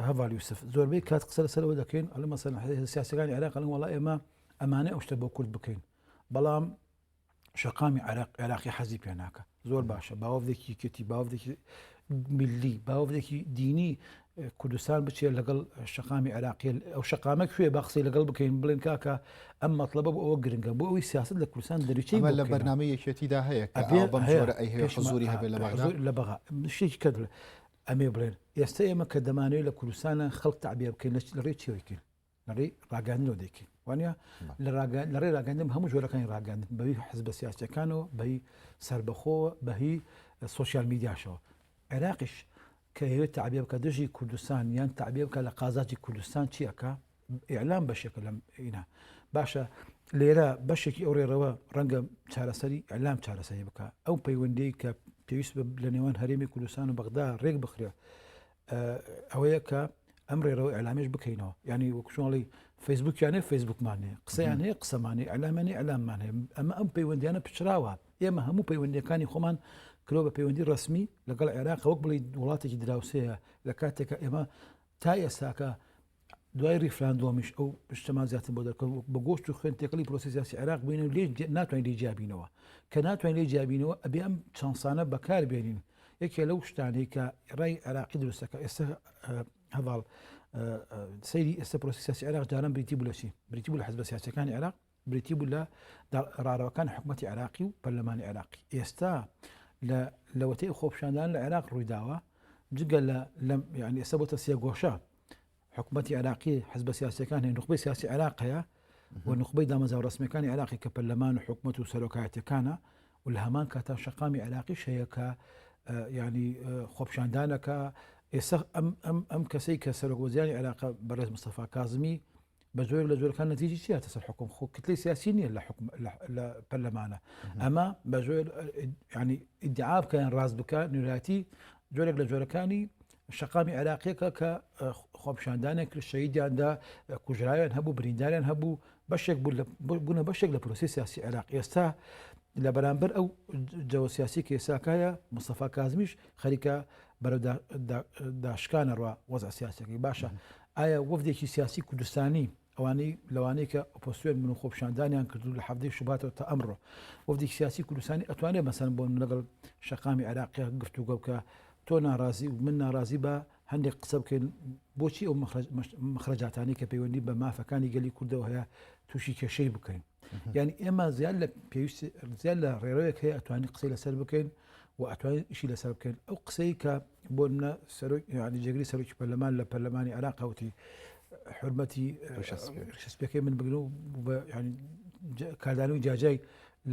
هەڤال یوسف زۆربەی کات قسە لەسەرەوە دەکەین ئەڵێ مەسەلەن سیاسەکانی عێراق ئەڵێن وەڵا ئێمە ئەمانە ئەو شتە بۆ کورد بکەین بەڵام شەقامی عێراق عێراقی حەزی پێ ناکە زۆر باشە باوەێکی یەکێتی باوەێکی ملی باوەێکی دینی کوردستان بچێت لەگەڵ شەقامی عێراقی ئەو شەقامە کوێ بە قسەی لەگەڵ بکەین بڵێن کاکە ئەم مەطلبە بۆ ئەوە گرنگە بۆ ئەوی سیاست لە کوردستان دەریچەی لە بەرنامەی یەکێتیدا هەیە بەم جۆرە ئەی هەیە حزوری هەبێت لە بەغدا لە بەغا شتێکی کە ئەمێ بڵێن ئێستا ئێمە کە دەمانەوێت لە کوردستانە خەڵک تعبیە بکەین لە ڕێی چیەوەکەین لە ڕێی ڕاگەاندنەوە دەیکەین وانە لە ڕێی ڕاگەاندن هەموو جۆرەکانی ڕاگەاندن بەوی حزبە سیاسەکانەوە بەهی سربەخۆوە بەهی سوسیال میدیاشەوە عێراقیش کە هەیە تعبیە بکە دژی کوردستان یان تعبیە بکە لە قازاجی کوردستان چیەکە ئیعلام بەشێکە لەم ئینا باشە لێرە بەشێکی ئەو ڕێڕەوە ڕەنگە چارەسەری ئەلام چارەسەری بکە ئەو پەیوەندی کە پێویست لە نێوان هەرێمی کوردستان و بەغدا ڕێک بخرێ ئەوەیە کە ئەم ڕێڕەوە ئەلامیش بکەینەوە ینی وەکشۆڵی فەیسبوکیانە فەیسبوکمان هەیە قسەیان هەیە قسەمانی ئەلامانی ئەلاممان هەیە ئەمە ئەم پەیوەندیانە پچراوە ئێمە هەموو پەیوەندیەکانی خۆمان کرۆ بە پەیوەندی ڕسمی لەگەڵ عێراق وەک بڵی وڵاتێکی دراوسەیە لە کاتێکە ئێمە تا ئێستاکە دوای ڕیفراندۆمیش ئەو شتەمان زیاتر بۆ دەرکەوت بە گۆشت و خوێن تێکەڵی پرۆسی سیاسی عێراق بووین و لێ ناتوانین لێ جیابینەوە کە ناتوانین لێ جیابینەوە ئەبێ ئەم چانسانە بەکار بێنین یەکێ لەو شتانەی کە ڕای عێراقی دروستەکە ئێستا هەواڵ سەیری ئێستا پرۆسی سیاسی عێراق جاران بریتی بوو لە چی بریتی بوو لە حزبە سیاسەکانی عێراق بریتی بوو لە ڕاڕەوەکانی حکومەتی عێراقی و پەرلەمانی عێراقی ئێستا لە لەوەتەی خۆپیشاندان لە عێراق ڕوویداوە جگە لە لەم یعنی ئێستا بۆتە سێگۆشە حکومەتی عێراقی حزبە سیاسەکان هەیە نخبەی سیاسی عێراق هەیە و نخبەی دامەزراوە ڕسمیەکانی عێراقی کە پەرلەمان و حکومەت و سەرۆکایەتەکانە و لە هەمان کاتا شەقامی عێراقیش هەیە کە ینی خۆپشاندانەکە ئێستا ئەم ئەم ئەم کەسەی کە سەرۆک وەزیرانی عێراق بەڕێز مستەفا کازمی بە جۆرێک لە جۆرەکان نەتیجی چی هاتە سەر حکوم خۆ کتلەی سیاسی نییە لە حکوم لە پەرلەمانە ئەمە بە جۆر ینی ئیدعا بکەن ڕاست بکە نوێنەرایەتی جۆرێک لە جۆرەکانی شەقامی عێراقیەکە کە خۆپیشاندانێک کرد شەهیدیاندا کوژراویان هەبوو برینداریان هەبوو بەشێک بوونە بەشێک لە پرۆسی سیاسی عێراق ئێستا لە بەرامبەر ئەو جەوە سیاسی کە ئێساکایە مستەفا کازمیش خەریکە بەرەو داشکانە ڕوا وەزع سیاسەکەی باشە ئایا وەفدێکی سیاسی کوردستانی ئەوانەی لەوانەیە کە ئۆپۆسیۆن بن و خۆپیشاندانیان کردو لە حەڤدەی شوباتەوە تا ئەمڕۆ وەفدێکی سیاسی کوردستانی ئەتوانێت مەسەن بۆ لەگەڵ شەقامی عێراقی گفتوگۆ بکە تۆ ناڕازی و من ناڕازی بە هەندێک قسە بکەین بۆچی ئەو مەخرەجاتانی کە پەیوەندی بە مافەکانی گەلی کوردەوە هەیە تووشی کێشەی بکەین یعنی ئێمە زیاد لە پێویست زیاد لە ڕێڕەوێک هەیە ئەتوانین قسەی لەسەر بکەین و ئەتوانین ئیشی لەسەر بکەین ئەو قسەی کە بۆ منە سەرۆک یعنی جێگری سەرۆکی پەرلەمان لە پەرلەمانی عێراق وتی حرمەتی ڕیشەسپیەکەی من بگرن و ینی کاردانەوەی جاجای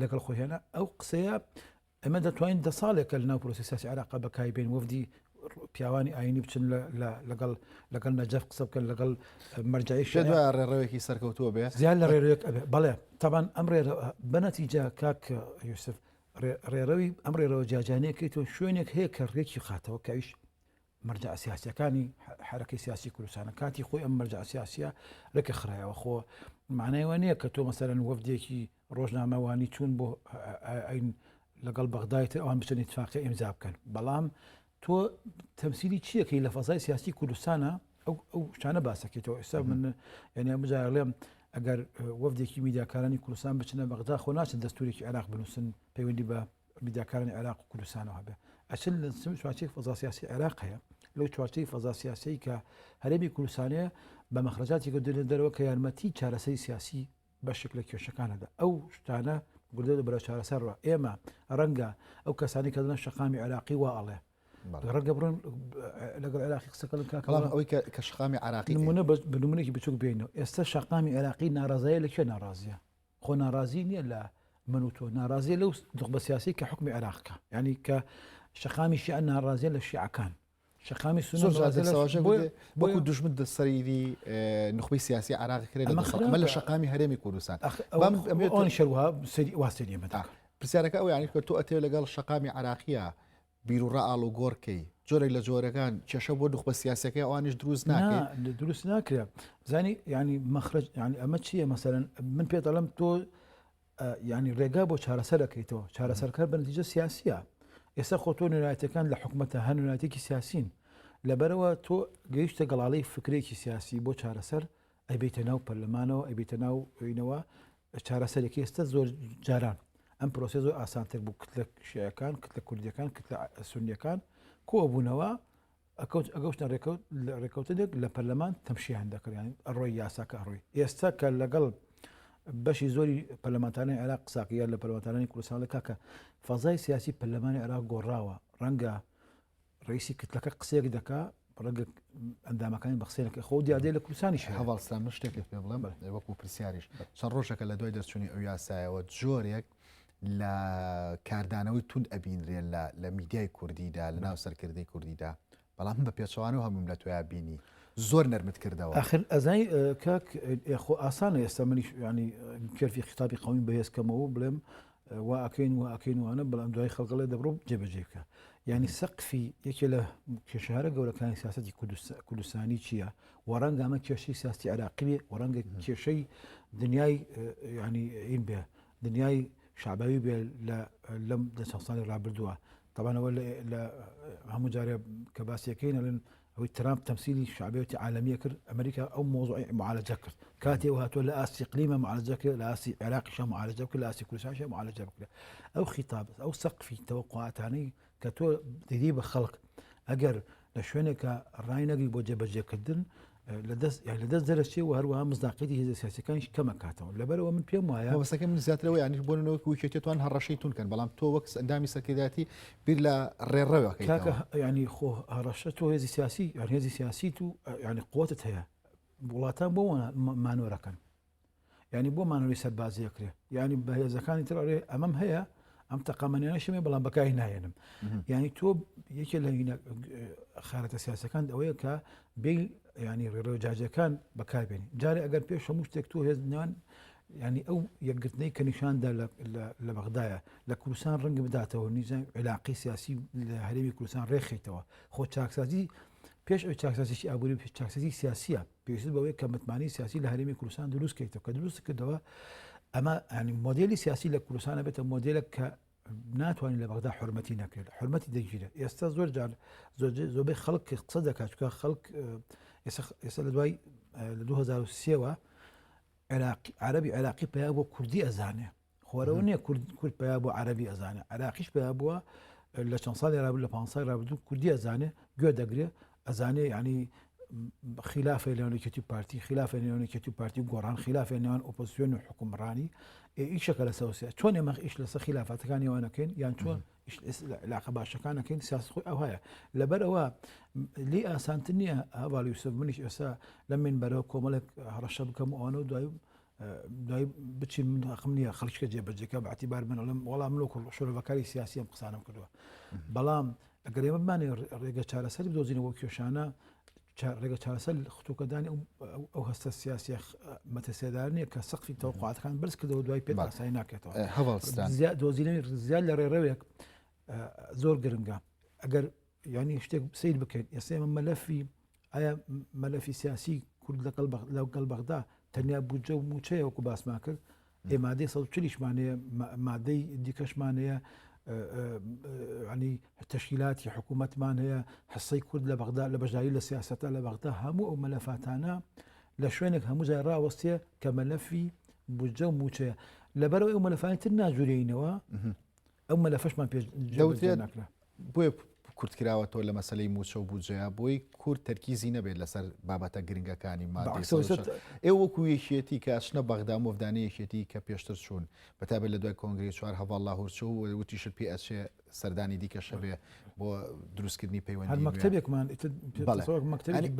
لەگەڵ خۆیانە ئەو قسەیە ئێمە دەتوانین دە ساڵێکە لەناو پرۆسی سیاسی عێراق بەکاری بێن وەفدی پیاوانی ئاینی بچن لەگەڵ لەگەڵ نەجەف قسە بکەن لەگەڵ مەرجعی شێ دوای ڕێڕەوێکی سەرکەوتووە بێ زیان لە ڕێڕەوێک ئەبێ بەڵێ تەبان ئەم ڕێرە بەنەتیجە کاک یوسف ڕێڕەوی ئەم ڕێرەوە جیاجانەکەی تۆ شوێنێک هەیە کە ڕێکی خاتەوە کەویش مەرجع سیاسەکانی حرەکەی سیاسی کوردستانە کاتی خۆی ئەم مەرجع سیاسیە ڕێکە خرایەوە خۆ معنایەوە نییە کە تۆ مەسەرەن وەفدێکی ڕۆژنامەوانی چوون بۆ ئەین لەگەڵ بەغدای تر ئەوان بچن ئیتفاقی ئیمزا بکەن بەڵام تۆ تەمسیلی چیەکەی لە فەزای سیاسی کوردستانە ئەو ئەو شتانە باسەکەیتەوە ئێستا من یعنی ئەم جارڵێم ئەگەر وەفدێکی میدیاکارانی کوردستان بچنە بەغدا خۆ ناچن دەستورێکی عێراق بنووسن پەیوەندی بە میدیاکارانی عێراق و کوردستانەوە هەبێ ئەچن لە چوارچێوەی فەزا سیاسی عێراق هەیە لەو چوارچێوەی فەزا سیاسی کە هەرێمی کوردستانەیە بە مەخرەجاتێک دێنە دەرەوە کە یارمەتی چارەسەری سیاسی بەشێک لە کێشەکان هەدا ئەو شتانە گوردە بەرەو چارەسەر ڕە ئێمە ڕەنگە ئەو کەسانی کە دەڵێن شەقامی عێراقی وا ئەڵێ ڕەنگە بڕۆن لەگەڵ عێراقی قسەکەن کاکەڵام ئەوەی کە شەقامی عێراقی نمونە بە نمونێکی بچوک بێنەوە ئێستا شەقامی عێراقی ناڕازایە لە کوێ ناڕازیە خۆ ناڕازی نییە لە من و تۆ ناڕازیە لەو نوخبە سیاسی کە حکومی عێراقکە ینی کە شەقامی شیعە ناڕازیە لە شیعەکان شەقامی سونە زۆر جار دەستەواژە وەکو دوژمن سەریری نوخبەی سیاسی عراق کرێت ئەمە لە شەقامی هەرێمی کوردستان پرسیارەکە ئەو یانی کە تۆ ئەتێ لەگەڵ شەقامی عراقیە بیرروڕا ئاڵوگۆڕکەی جۆرێک لە جۆرەکان کێشە بۆ نوخبە سیاسەکەی ئەوانیش دروست ناکرێت دروست ناکرێت زانی ینی مەخرج ینی ئەمە چییە مەسەرەن من پێ دەڵم تۆ یانی ڕێگا بۆ چارەسەر ئەکەیتەوە، چارەسەرکەر بە نەتیجە سیاسیە. ئێستا خۆ تۆ نوێنەرایەتیەکان لە حکومەتە هەر نوێنەرایەتیەکی سیاسین. لەبەرئەوە تۆ گەیشتە گەڵاڵەی فکرێکی سیاسی بۆ چارەسەر ئەیبەیتە ناو پەرلەمانەوە ئەیبەیتە ناو ئەوینەوە چارەسەرێکی ئێستا زۆر جاران ئەم پرۆسەیە زۆر ئاسانتر بوو کتلە شیعەکان کتلە کوردیەکان کتلە سونیەکان کۆبوونەوە ئەکەوت ئەگەوشتە ڕێکەوت ڕێکەوتنێک لە پەرلەمان تەمشیان دەکرد یان ئەڕۆی یاساکە ئەڕۆی ئێستا کە لەگەڵ بەشی زۆری پەرلەمانتارانی عێراق قساکە لە پەرلەمانتارانی کوردستان لە کاکە فەزای سیاسی پەرلەمانی عێراق گۆڕاوە ڕەنگە ڕئیسی کتلەکە قسەیەک دەکا ڕەنگە ئەندامەکانی بە قسەیەکە خۆ دیادێ لە کوردستانیش هەیە. هەڤاڵ سلام من شتێکت پێ بڵێم وەکو پرسیاریش چەند ڕۆژێکە لە دوای دەرچوونی ئەو یاسایەوە جۆرێک لە کاردانەوەی توند ئەبینرێن لە لە میدیای کوردیدا لە ناو سەرکردەی کوردیدا بەڵام من بە پێچەوانەوە هەمووم لە تۆیا بینی زۆر نەرمت کردەوە. ئاخر ئەزای کاک خۆ ئاسانە ئێستا منیش ینی کێرفی خیتابی قەومی بەهێز کەمەوە بڵێم وا ئەکەین و ئەکەین وانە بەڵام دوای خەڵکەڵێ دەبڕۆ جێبەجێ بکە ینی سەقفی یەکێ لە کێشارە گەورەکانی سیاستی کوردستانی چییە و ڕەنگە ئەمە کێشەی سیاسی عێراقی بێ و ڕەنگە کێشەی دنیای ینی این بێ دنیای شەعباوی بێ لە لەم دە چەند ساڵی ڕابردووە تەبان ئەوە لە هەموو جارێ کە باسیەکەین ئەڵێن ئەوەی ترامپ تەمسیلی شعبیەتی عالەمیە کرد ئەمریکا ئەو مۆزوعی معالجە کرد کاتێ و هاتووە لە ئاستی قلیمە معالجە کرد لە ئاستی عێراقیشە معالجە بکرد لە ئاستی کوردستانیشە معالجە بکرێت ئەو خیتاب ئەو سەقفی تەوەقعاتانەی کە تۆ دەدی بە خەڵک ئەگەر لە شوێنێکە ڕای نەگری بۆ جێبەجێکردن لە دەست دەرەچێ و هەروەها مزداقیتی هێزە سیاسەکانیش کەمەکاتەوە لەبەرەوە من پێم وایە مەبەستەکەی من زیاترەوە یانیش بۆ نمونە وەکو یەکێتی توان هەڕەشەی تون کەن بەڵام تۆ وەک ئەندامی سەرکردایەتی بیر لە ڕێڕەوەکەیتەوە. کاکە یانی خۆ هەڕەشە تۆ هێزی سیاسی یان هێزی سیاسیت و یانی قوتت هەیە وڵاتان بۆ مانۆرەکەن یانی بۆ مانۆری سەربازی ئەکرێ یانی بە هێزەکانی تر ئەڵێ ئەمەم هەیە ئەم تەقەمەنیانەشم هەیە بەڵام بەکاری ناهێنم یانی تۆ یەکێ لە خارەتە سیاسەکان ئەوەیە کە بێ ینی ڕێڕەوە جاجەکان بەکاربێنی جارێ ئەگەر پێش هەموو شتێک تۆ هێزنان ینی ئەو یەکگرتنەی کە نیشاندا لە بەغدایە لە کوردستان ڕەنگ بداتەوە نیزان عێلاقی سیاسی لە هەرێمی کوردستان ڕێخیتەوە خۆ چاکسازی پێش ئەو چاکسازیی ئابووری چاکسازی سیاسیە پێویست بەوەیە کە متمانەی سیاسی لە هەرێمی کوردستان دروست کەیتەوە کە دروست کردەوە ئەمە ینی مۆدێلی سیاسی لە کوردستانە بێتە مۆدێلێک کە ناتوانین لە بەغدا حرمەتی نەکرێت حرمەتی دەگیرێت ئێستا زۆر جار زۆربەی خەڵک قسە دەکات چکە خەڵک ئێستا لە دوای لە 2023ەوە عێراقی عەربی عێراقی پیا بۆ کوردی ئەزانێ خۆرەوە نییە کورد کورد پیا بۆ عەربی ئەزانێ عراقیش پیا بووە لە چەند ساڵی رابرد لە پ ساڵی رابردوو کوردی ئەزانێ گوێ دەگرێ ئەزانێ ینی خلافی لەوان یەکێتی پارتی خلافی نێوان یەکێتی پارتی و گۆڕان خلافی نێوان ئۆپۆزیسیۆن و حکومڕانی ئیشەکە لەسەر چۆن ئێمە ئیش لەسەر خلافاتەکانی ئەوانەکەین یان چۆن علاقە باشەکان نەکەین سیاست خۆی ئەوهایە لەبەر ئەوە لی ئاسانتر نییە هەواڵ یوسف منیش ئێستا لە من بەرەوە کۆمەڵێک هەڕەشە بکەم و ئەوانە و دوای دوای بچین من حەقم نییە خەڵکە جێبەجێکە بەعتیبار من ئەڵێم وەڵام من وەکو شرۆڤەکاری سیاسی ئەم قسانەم کردووە بەڵام. ئەگەر ئێمە بمانەوێت ڕێگە چارەسەری بدۆزینەوە بۆ کێشانە، ڕێگە چارەسەر ختوکەدانی ئەو هەستە سیاسیە مەترسیدار نییە کە سەقفی تەوقعاتەکان بەرز کردەوە دوای پێ ئاسایی ناکرێتەوە. دۆزینەوەی زیاد لە ڕێڕەوێک زۆر گرنگە. ئەگەر ینی شتێک سیر بکەین ئێستا ئێمە مەلەفی ئایا مەلەفی سیاسی کورد لەگەڵ لەگەڵ بەغدا تەنیا بودجە و موچەیە وەکو باسمان کرد ئێ مادەی 140شمان هەیە مادەی دیکەشمان هەیە ینی تەشکیلاتی حکوومەتمان هەیە حسەی کورد لە بەغدا لە بەشداری لە سیاستە لە بەغدا هەموو ئەو مەلەفاتانە لە شوێنێک هەموو جای ڕاوەستێ کە مەلەفی بودجە و موچەیە لەبەرەوەی ئەو مەلەفانی تر ناجورێینەوە ئەو مەلەفەشمان پێ دەوترێت ناکرا. بۆیە کورتکراوەتەوە لە مەسەلەی مووچە و بودجەیە بۆی کورد تەرکیزی نەبێت لەسەر بابەتە گرنگەکانی مادەی ئێوە وەکو یەکێتی کە ئەچنە بەغدا مۆفدانەی یەکێتی کە پێشتر چوون بەتابەت لە دوای کۆنگرەی چوار هەڤاڵ لاهور چوو و وتیشت پێ ئەچێ سەردانی دیکەش هەبێ بۆ دروستکردنی پەیوەندی هەر مەکتەبێکمان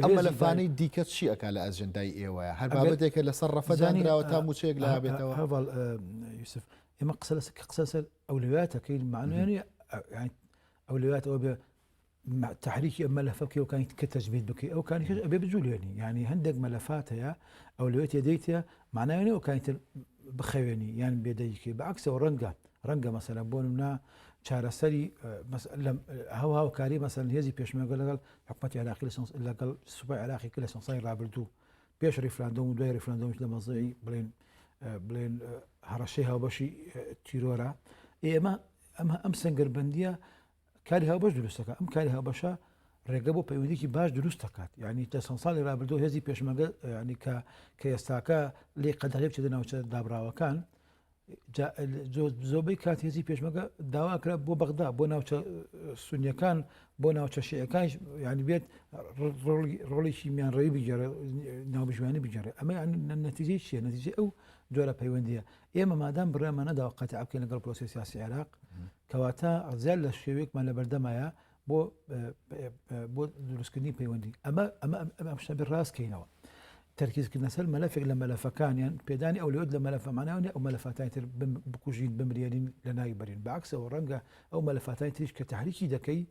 ئەم مەلەفانەی دیکە چی ئەکا لە ئەجندای ئێوەیە هەر بابەتێکە لەسەر ڕەفە دانراوە تا مووچەیەک لا بێتەوە هەڤاڵ یوسف ئێمە قسە لەسەر کە قسە لەسەر ئەولەویاتەکەین معنیانی ئەولەویات ئەوە بێ تحریکی ئەم مەلەفە بکەی ئەو کانی کە تەجمید بکەی ئەو کانی کەش ئەبێ بجولێنی یعنی هەندێک مەلەفات هەیە ئەولەویەت دەیتە معناوێنی ئەو کانی تر بخەوێنی یان بێدەیکەی بەعکسەوە ڕەنگە ڕەنگە مەسەلەن بۆ نمونە چارەسەری هەو هاوکاری مەسەلەن هێزی پێشمەرگە لەگەڵ حکومەتی عێراقی لەگەڵ سوپای عێراقی کە لە چەند ساڵی ڕابردوو پێش ڕیفراندۆم و دوای ڕیفراندۆمیش لە مەزەی بڵێن بڵێن هەڕەشەی هاوبەشی تیرۆرە ئێمە ئەم ئەم سنگەربەندیە کاری هاوبەش دروستەکە ئەم کاری هاوبەشە ڕێگە بۆ پەیوەندیکی باش دروست دەکات یعنی لە چەند ساڵی رابردوو هێزی پێشمەگە ینی کە کە ئێستاکە لێ قەدەغی بچێتە ناوچە دابراوەکان زۆربەی کات هێزی پێشمەگە داوا کرا بۆ بەغدا بۆ ناوچە سونیەکان بۆ ناوچە شیعەکانیش یعنی بێت ڕۆڵێکی میانڕەوی بگێڕێ ناوبژوانی بگێڕێ ئەمە نەتیجەی چییە نەتیجەی ئەو جۆرە پەیوەندیە ئێمە مادام بڕیارمان نەداوە قەتع بکەین لەگەڵ پرۆسەی سیاسی عێراق کەواتە زیاد لە شێوەیەکمان لە بەردەمایە بۆ بۆ دروستکردنی پەیوەندی ئەمە ئەمە ئەم شتە بێ ڕاستکەینەوە تەرکیزکردنە سەر مەلەفێک لە مەلەفەکانیان پێدانی ئەولەویەت لە مەلەفە ماناوە ئەو مەلەفاتانی تر بکوژین بمرێنین لە ناوی بەرین بەعکسەوە ڕەنگە ئەو مەلەفاتانی تریش کە تحریکی دەکەی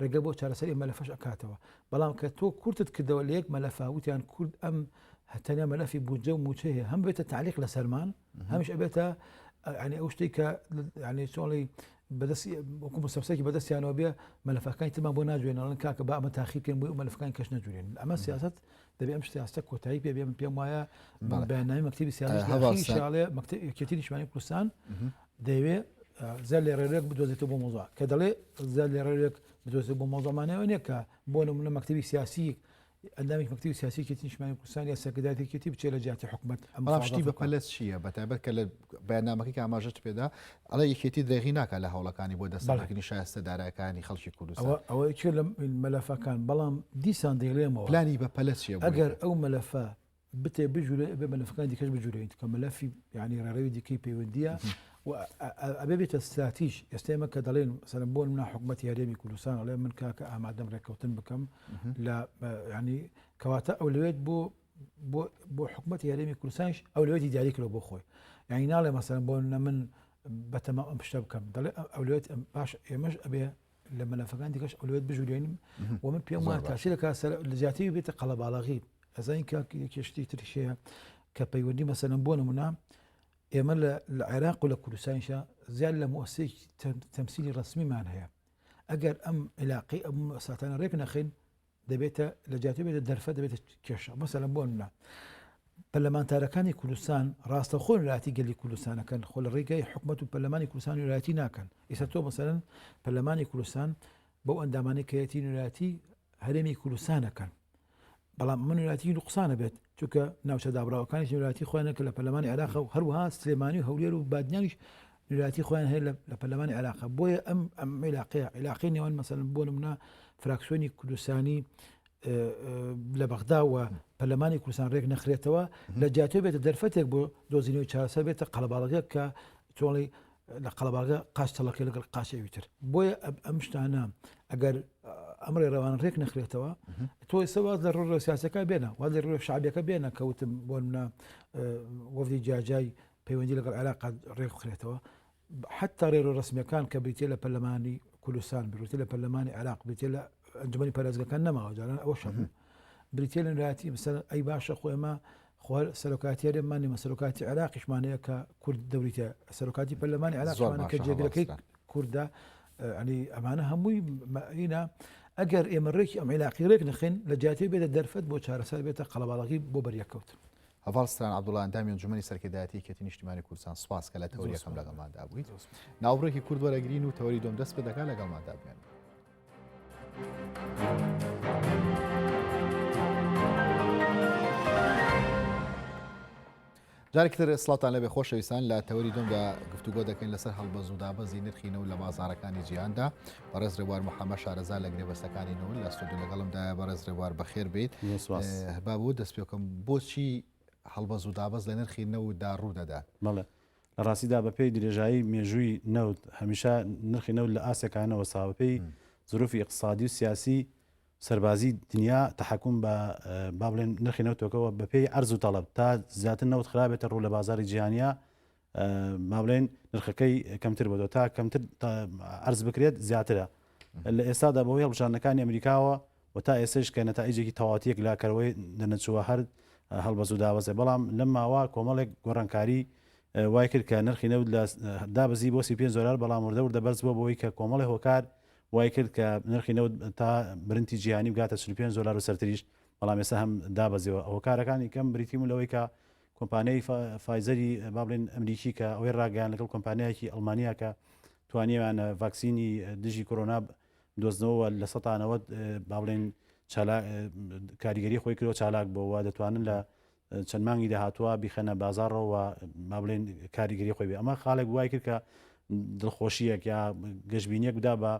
ڕێگە بۆ چارەسەری مەلەفەش ئەکاتەوە بەڵام کە تۆ کورتت کردەوە لە یەک مەلەفا وتیان کورد ئەم تەنیا مەلەفی بودجە و موچە هەیە هەم بێتە تعلیق لەسەرمان هەمیش ئەبێتە ینی ئەو شتێک کە ینی چۆڵی بەدەستی وەکو مستەفسێکی بەدەستیانەوە بێ مەلەفەکانی ترمان بۆ ناجوێنەڵن کاکە با ئەمە تاخیر بکەین بۆی مەلەفەکان کەش نەجورێن ئەمە سیاست دەبێ ئەم سیاستە کۆتایی پێ بێ من پێم وایە بەیاننامەی مەکتەبی سیاسی شاڵێ مەکتەب یەکێتی نیشتمانی کوردستان دەیەوێ زیاد لێ ڕێرێک بدۆزێتەوە بۆ مۆزا کە دەڵێ زیاد لێ ڕێرێک بدۆزێت بۆ مۆزامانەوە نییە کە بۆ نمونە مەکتەبی سیاسی ئەندامێکی مەکتەبی سیاسی یەکێتی نیشتمانی کوردستان یا سەرکردایەتی یەکێتی بچێت لە جیاتی حکومەت ئەم بەڵام شتی بە پەلە چییە بەتایبەت کە لە بەیاننامەکەی کە ئاماژەت پێدا ئەڵێ یەکێتی درێغی ناکات لە هەوڵەکانی بۆ دەستەبەرکردنی شایستە دارایەکانی خەڵکی کوردستان ئەوە ئەوە یەکێ لە مەلەفەکان بەڵام دیسان دەیڵێمەوە پلانی بە پەلە چییە ئەگەر ئەو مەلەفە بتێ بجوورێ ئەبێ مەلەفەکانی دیکەش بجوورێین کە مەلەفی یعنی ڕێڕەوی دیکەی پەیوەندییە و ئەبێ بێتە ستراتیژ ئێستا ئێمە کە دەڵێن مەسەلەن بۆ نمونە حکومەتی هەرێمی کوردستان ئەڵێ من کاکە ئامادەم ڕێککەوتن بکەم لە ینی کەواتە ئەولەوێت بۆ بۆ بۆ حکومەتی هەرێمی کوردستانیش ئەولەوێتی دیاری کردوە بۆ خۆی یعنی ناڵێ مەسەلەن بۆ نمونە من بەتەمام ئەم شتە بکەم دەڵێ ئەولەوێت باش ئێمەش ئەبێ لە مەلەفەکان دیکەش ئەولەوێت بژورێنیم و من پێم وایە تاسیر دەکات سەر لە جیاتی بێتە قەڵەباڵغی ئەزانین کاک یەکێ شتی تریش هەیە کە پەیوەندی مەسەلەن بۆ نمونە ئێمە لە عێراق و لە کوردستانیشە زیاد لە موسسەیەکی تەمسیلی ڕەسمیمان هەیە ئەگەر ئەم علاقەی ئەم ساتانە ڕێک نەخەین دەبێتە لە جیاتی بێتە دەرفەت دەبێتە کێشە مەسەلەن بۆ نمونە پەرلەمانتارەکانی کوردستان ڕاستەوخۆ نوێنەرایەتی گەلی کوردستانەکەن خۆ لە ڕێگای حکومەت و پەرلەمانی کوردستان نوێنەرایەتی ناکەن ئێستا تۆ مەسەلەن پەرلەمانی کوردستان بەو ئەندامانەی کەیەتی نوێنەرایەتی هەرێمی کوردستانەکەن بەڵام من نوێنەرایەتی نوقسانە بێت چونکە ناوچە دابراوەکانیش نوێنەرایەتی خۆیان کە لە پەرلەمانی عێراق و هەروەها سلێمانی و هەولێر و بادینانیش نوێنەرایەتی خۆیان هەیە لە پەرلەمانی عێراق بۆیە ئەم ئەم عیلاقەیە عیلاقەی نێوان مەسەلەن بۆ نمونە فراکسیۆنی کوردستانی لە بەغدا و پەرلەمانی کوردستان ڕێک نەخرێتەوە لە جیاتی بێتە دەرفەتێک بۆ دۆزینەوەی چارەسەر بێتە قەڵەباڵغێک کە چۆڵی لە قەڵەباڵغە قاچ تەڵەکەی لەگەڵ قاچ ئەوی تر بۆیە ئەم شتانە ئەگەر ئەم ڕێڕەوان ڕێک نەخرێتەوە تۆ ئێستا واز لە ڕۆ سیاسەکە بێنە واز لە ڕۆ شعبیەکە بێنە کەوتم بۆ منە وەفدی جیاجای پەیوەندی لەگەڵ عێراق ڕێک بخرێتەوە حتا ڕێڕۆ ڕسمیەکان کە بریتە لە پەرلەمانی کوردستان بریتە لە پەرلەمانی عێراق بریتە لە ئەنجومەنی پارێزگەکان نەماوە جاران ئەوە شەبوو بریتە لە نوێنەرایەتی مثلا ئەی باشە خۆ ئێمە خۆ سەرۆکاتی هەرێممان نیمە سەرۆکاتی عێراقیشمان هەیە کە کورد دەوریتە سەرۆکاتی پەرلەمانی عێراقیشمان کە جێگرەکەی کوردە ینی ئەمانە هەمووی مەئینە ئەگەر ئێمە ڕێکی ئەم عیلاقی ڕێک نەخین لە جیاتی بێتە دەرفەت بۆ چارەسەر بێتە قەڵەباڵغی بۆ بەریەکەوتن. هەڤاڵ ستران عەبدوڵا ئەندامی ئەنجومەنی سەرکردایەتی یەکێتی نیشتیمانی کوردستان سوپاس کە لە تەوەری یەکەم لەگەڵماندا بوویت. ناوبڕێکی کورت وەرەگرین و تەوەری دووەم دەست پێ دەکات لەگەڵماندا بمێنن. جارێکی تر سڵاوتان لەبێ خۆشەویستان لە تەوەری دومدا گفتوگۆ دەکەین لەسەر هەڵبەز و دابەزی نرخی نەوت لە بازارەکانی جیهاندا بەڕێز ڕێبوار محەممەد شارەزا لە گرێبەستەکانی نەوت لە ستۆدیۆ لەگەڵمدایە بەڕێز ڕێبوار بەخێر بیت با بۆ دەست پێ بکەم بۆچی هەڵبەز و دابەز لە نرخی نەوتدا ڕوو دەدات؟ بەڵێ لە ڕاستیدا بەپێی درێژایی مێژووی نەوت هەمیشە نرخی نەوت لە ئاستێکانەوە سا بەپێی زروفی ئیقتسادی و سیاسی سەربازی دنیا تەحەکوم بە با بڵێن نرخی نەوتەکەوە بەپێی عەرز و تەڵەب تا زیاتر نەوت خرابێتە ڕوو لە بازاری جیهانیا با بڵێن نرخەکەی کەمتر بۆتەوە تا کەمتر عەرز بکرێت زیاترە لە ئێستادا بەهۆی هەڵبژاردنەکانی ئەمریکاوە و تا ئێستەش کە نەتائیجێکی تەواوەتیەک لاکەرەوەی دەنەچووە هەر هەڵبەز و دابەزێ بەڵام لەم ماوە کۆمەڵێک گۆڕانکاری وای کرد کە نرخی نەوت لە دابەزی بۆ 35 دۆلار بەڵام وردە وردە بەرز بووە بۆی کە کۆمەڵی هۆکار وای کرد کە نرخی نەوت تا برنتی جیهانی بگاتە 45 دۆلار و سەرتریش بەڵام ئێستا هەم دابەزیەوە هۆکارەکانی کەم بریتیم لەوەی کە کۆمپانیای فایزەری با بڵێن ئەمریکی کە ئەوەی ڕاگەیان لەگەڵ کۆمپانیایەکی ئەڵمانیا کە توانیویانە ڤاکسینی دژی کۆرۆنا دۆزنەوە 90% با بڵێن کاریگەری خۆی کردەوە چالاک بۆەوە دەتوانن لە چەند مانگی داهاتوە بیخەنە بازاڕەوە با بڵێن کاریگەری خۆی بێ ئەمە خاڵێک وای کرد کە دڵخۆشیەک یا گەشببینیەک بدا بە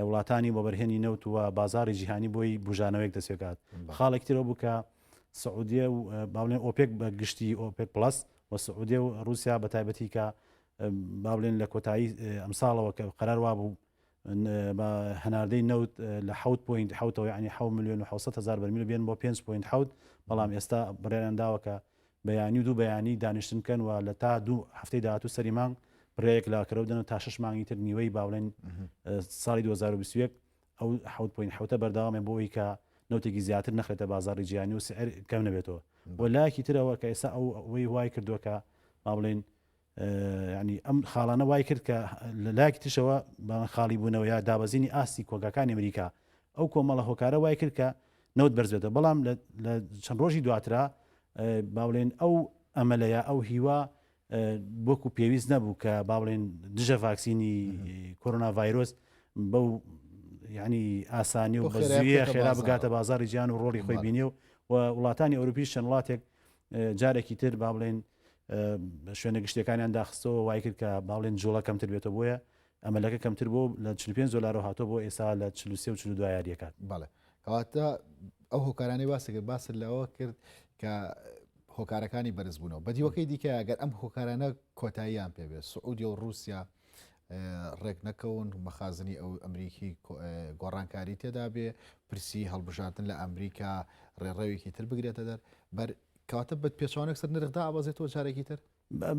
وڵاتانی وەبەرهێنی نەوت و بازاری جیهانی بۆی بژانەوەیەک دەستێکات خاڵێک ترەوە بوو کە سعودیە و با بڵێن ئۆپێک بە گشتی ئۆپێک پڵەس و سعودیە و رووسیا بە تایبەتی کە با بڵێن لە کۆتایی ئەمساڵەوە کە قەرار وابوو بە هەناردەی نەوت لە حەوت point حەوتەوە یعنی حەوت ملیۆن و حەوت هەزار بەرمیل بێن بۆ پێنج point حەوت بەڵام ئێستا بڕیاریان داوە کە بەیانی و دوو بەیانی دانیشتن بکەن و لە تا دوو هەفتەی داهاتوو سەری مانگ بڕیارێک لاکەرەوە بدەن و تا شەش مانگی تر نیوەی با بڵێن ساڵی 2021 ئەو حەوت point حەوتە بەردەوامێ بۆ ئەوەی کە نەوتێکی زیاتر نەخرێتە بازاڕی جیهانی و سعر کەم نەبێتەوە و لایەکی ترەوە کە ئێستا ئەو ئەوەی وای کردووە کە با بڵێن ینی ئەم خاڵانە وای کرد کە لە لایەکی ترشەوە بە خاڵی بوونەوە یا دابەزینی ئاستی کۆگاکانی ئەمریکا ئەو کۆمەڵە هۆکارە وای کرد کە نەوت بەرزبێتەوە بەڵام لە چەند ڕۆژی دواترا با بڵێن ئەو ئەمەلەیە ئەو هیوا وەکو پێویست نەبوو کە با بڵێن دژە ڤاکسینی کۆرۆنا ڤایرۆس بەو ینی ئاسانی و بەزویە خێرا بگاتە بازاری جیان و ڕۆڵی خۆی بینێ و وڵاتانی ئەوروپیش چەند وڵاتێک جارێکی تر با بڵێن شوێنە گشتیەکانیان داخستەوە وای کرد کە با بڵێن جوڵە کەمتر بێتەوە بۆیە ئەمەلەکە کەمتر بۆ لە 45 دلارەوە هاتۆ بۆ ئێستا لە 43 و 42 یاریەکات بەڵێ کەواتە ئەو هۆکارانەی باسی کرد باست لەوە کرد کە هۆکارەکانی بەرزبوونەوە بە دیوەکەی دیکە ئەگەر ئەم هۆکارانە کۆتاییان پێبێت سعودیە و رووسیا ڕێک نەکەون مەخازنی ئەو ئەمریکی گۆڕانکاری تێدا بێ پرسی هەڵبژاردن لە ئەمریکا ڕێڕەوێکی تر بگرێتە دەر بەر کەواتە بە پێچوانێک سەر نرخدا ئابازێتەوە جارێکی تر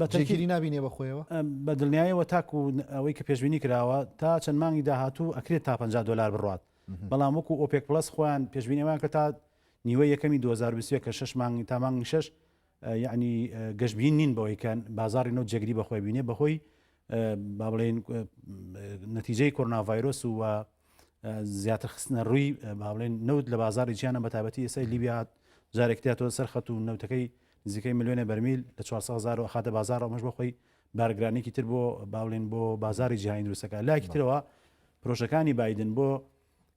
بە تەکیری نابینێ بە خۆیەوە بە دڵنیایەوە تاکو ئەوەی کە پێشبینی کراوە تا چەند مانگی داهاتوو ئەکرێت تا 50 دلار بڕات بەڵام وەکو ئۆپێک پلس خۆیان پێشبینیوان کە تا نیوە یەکەمی 2021 کە شش مانگ تا مانگی شش یەعنی گەشبین نین بەوەی کە بازاڕی نەوت جێگری بەخۆی بینێ بەهۆی با بڵێین نەتیجەی کۆرۆنا ڤایرۆس و زیاتر خستنە ڕووی با بڵێن نەوت لە بازاڕی جیانە بە تایبەتی ئێستا لیبیا جارێک تیاتەوە سەر خەت و نەوتەکەی نزیکەی ملیۆنە بەرمیل لە 400 هزار و ئەخاتە بازاڕ ئەمەش بۆ خۆی بارگرانێکی تر بۆ با بڵێن بۆ بازاڕی جیهانی دروستەکە لایەکی ترەوە پرۆژەکانی بایدن بۆ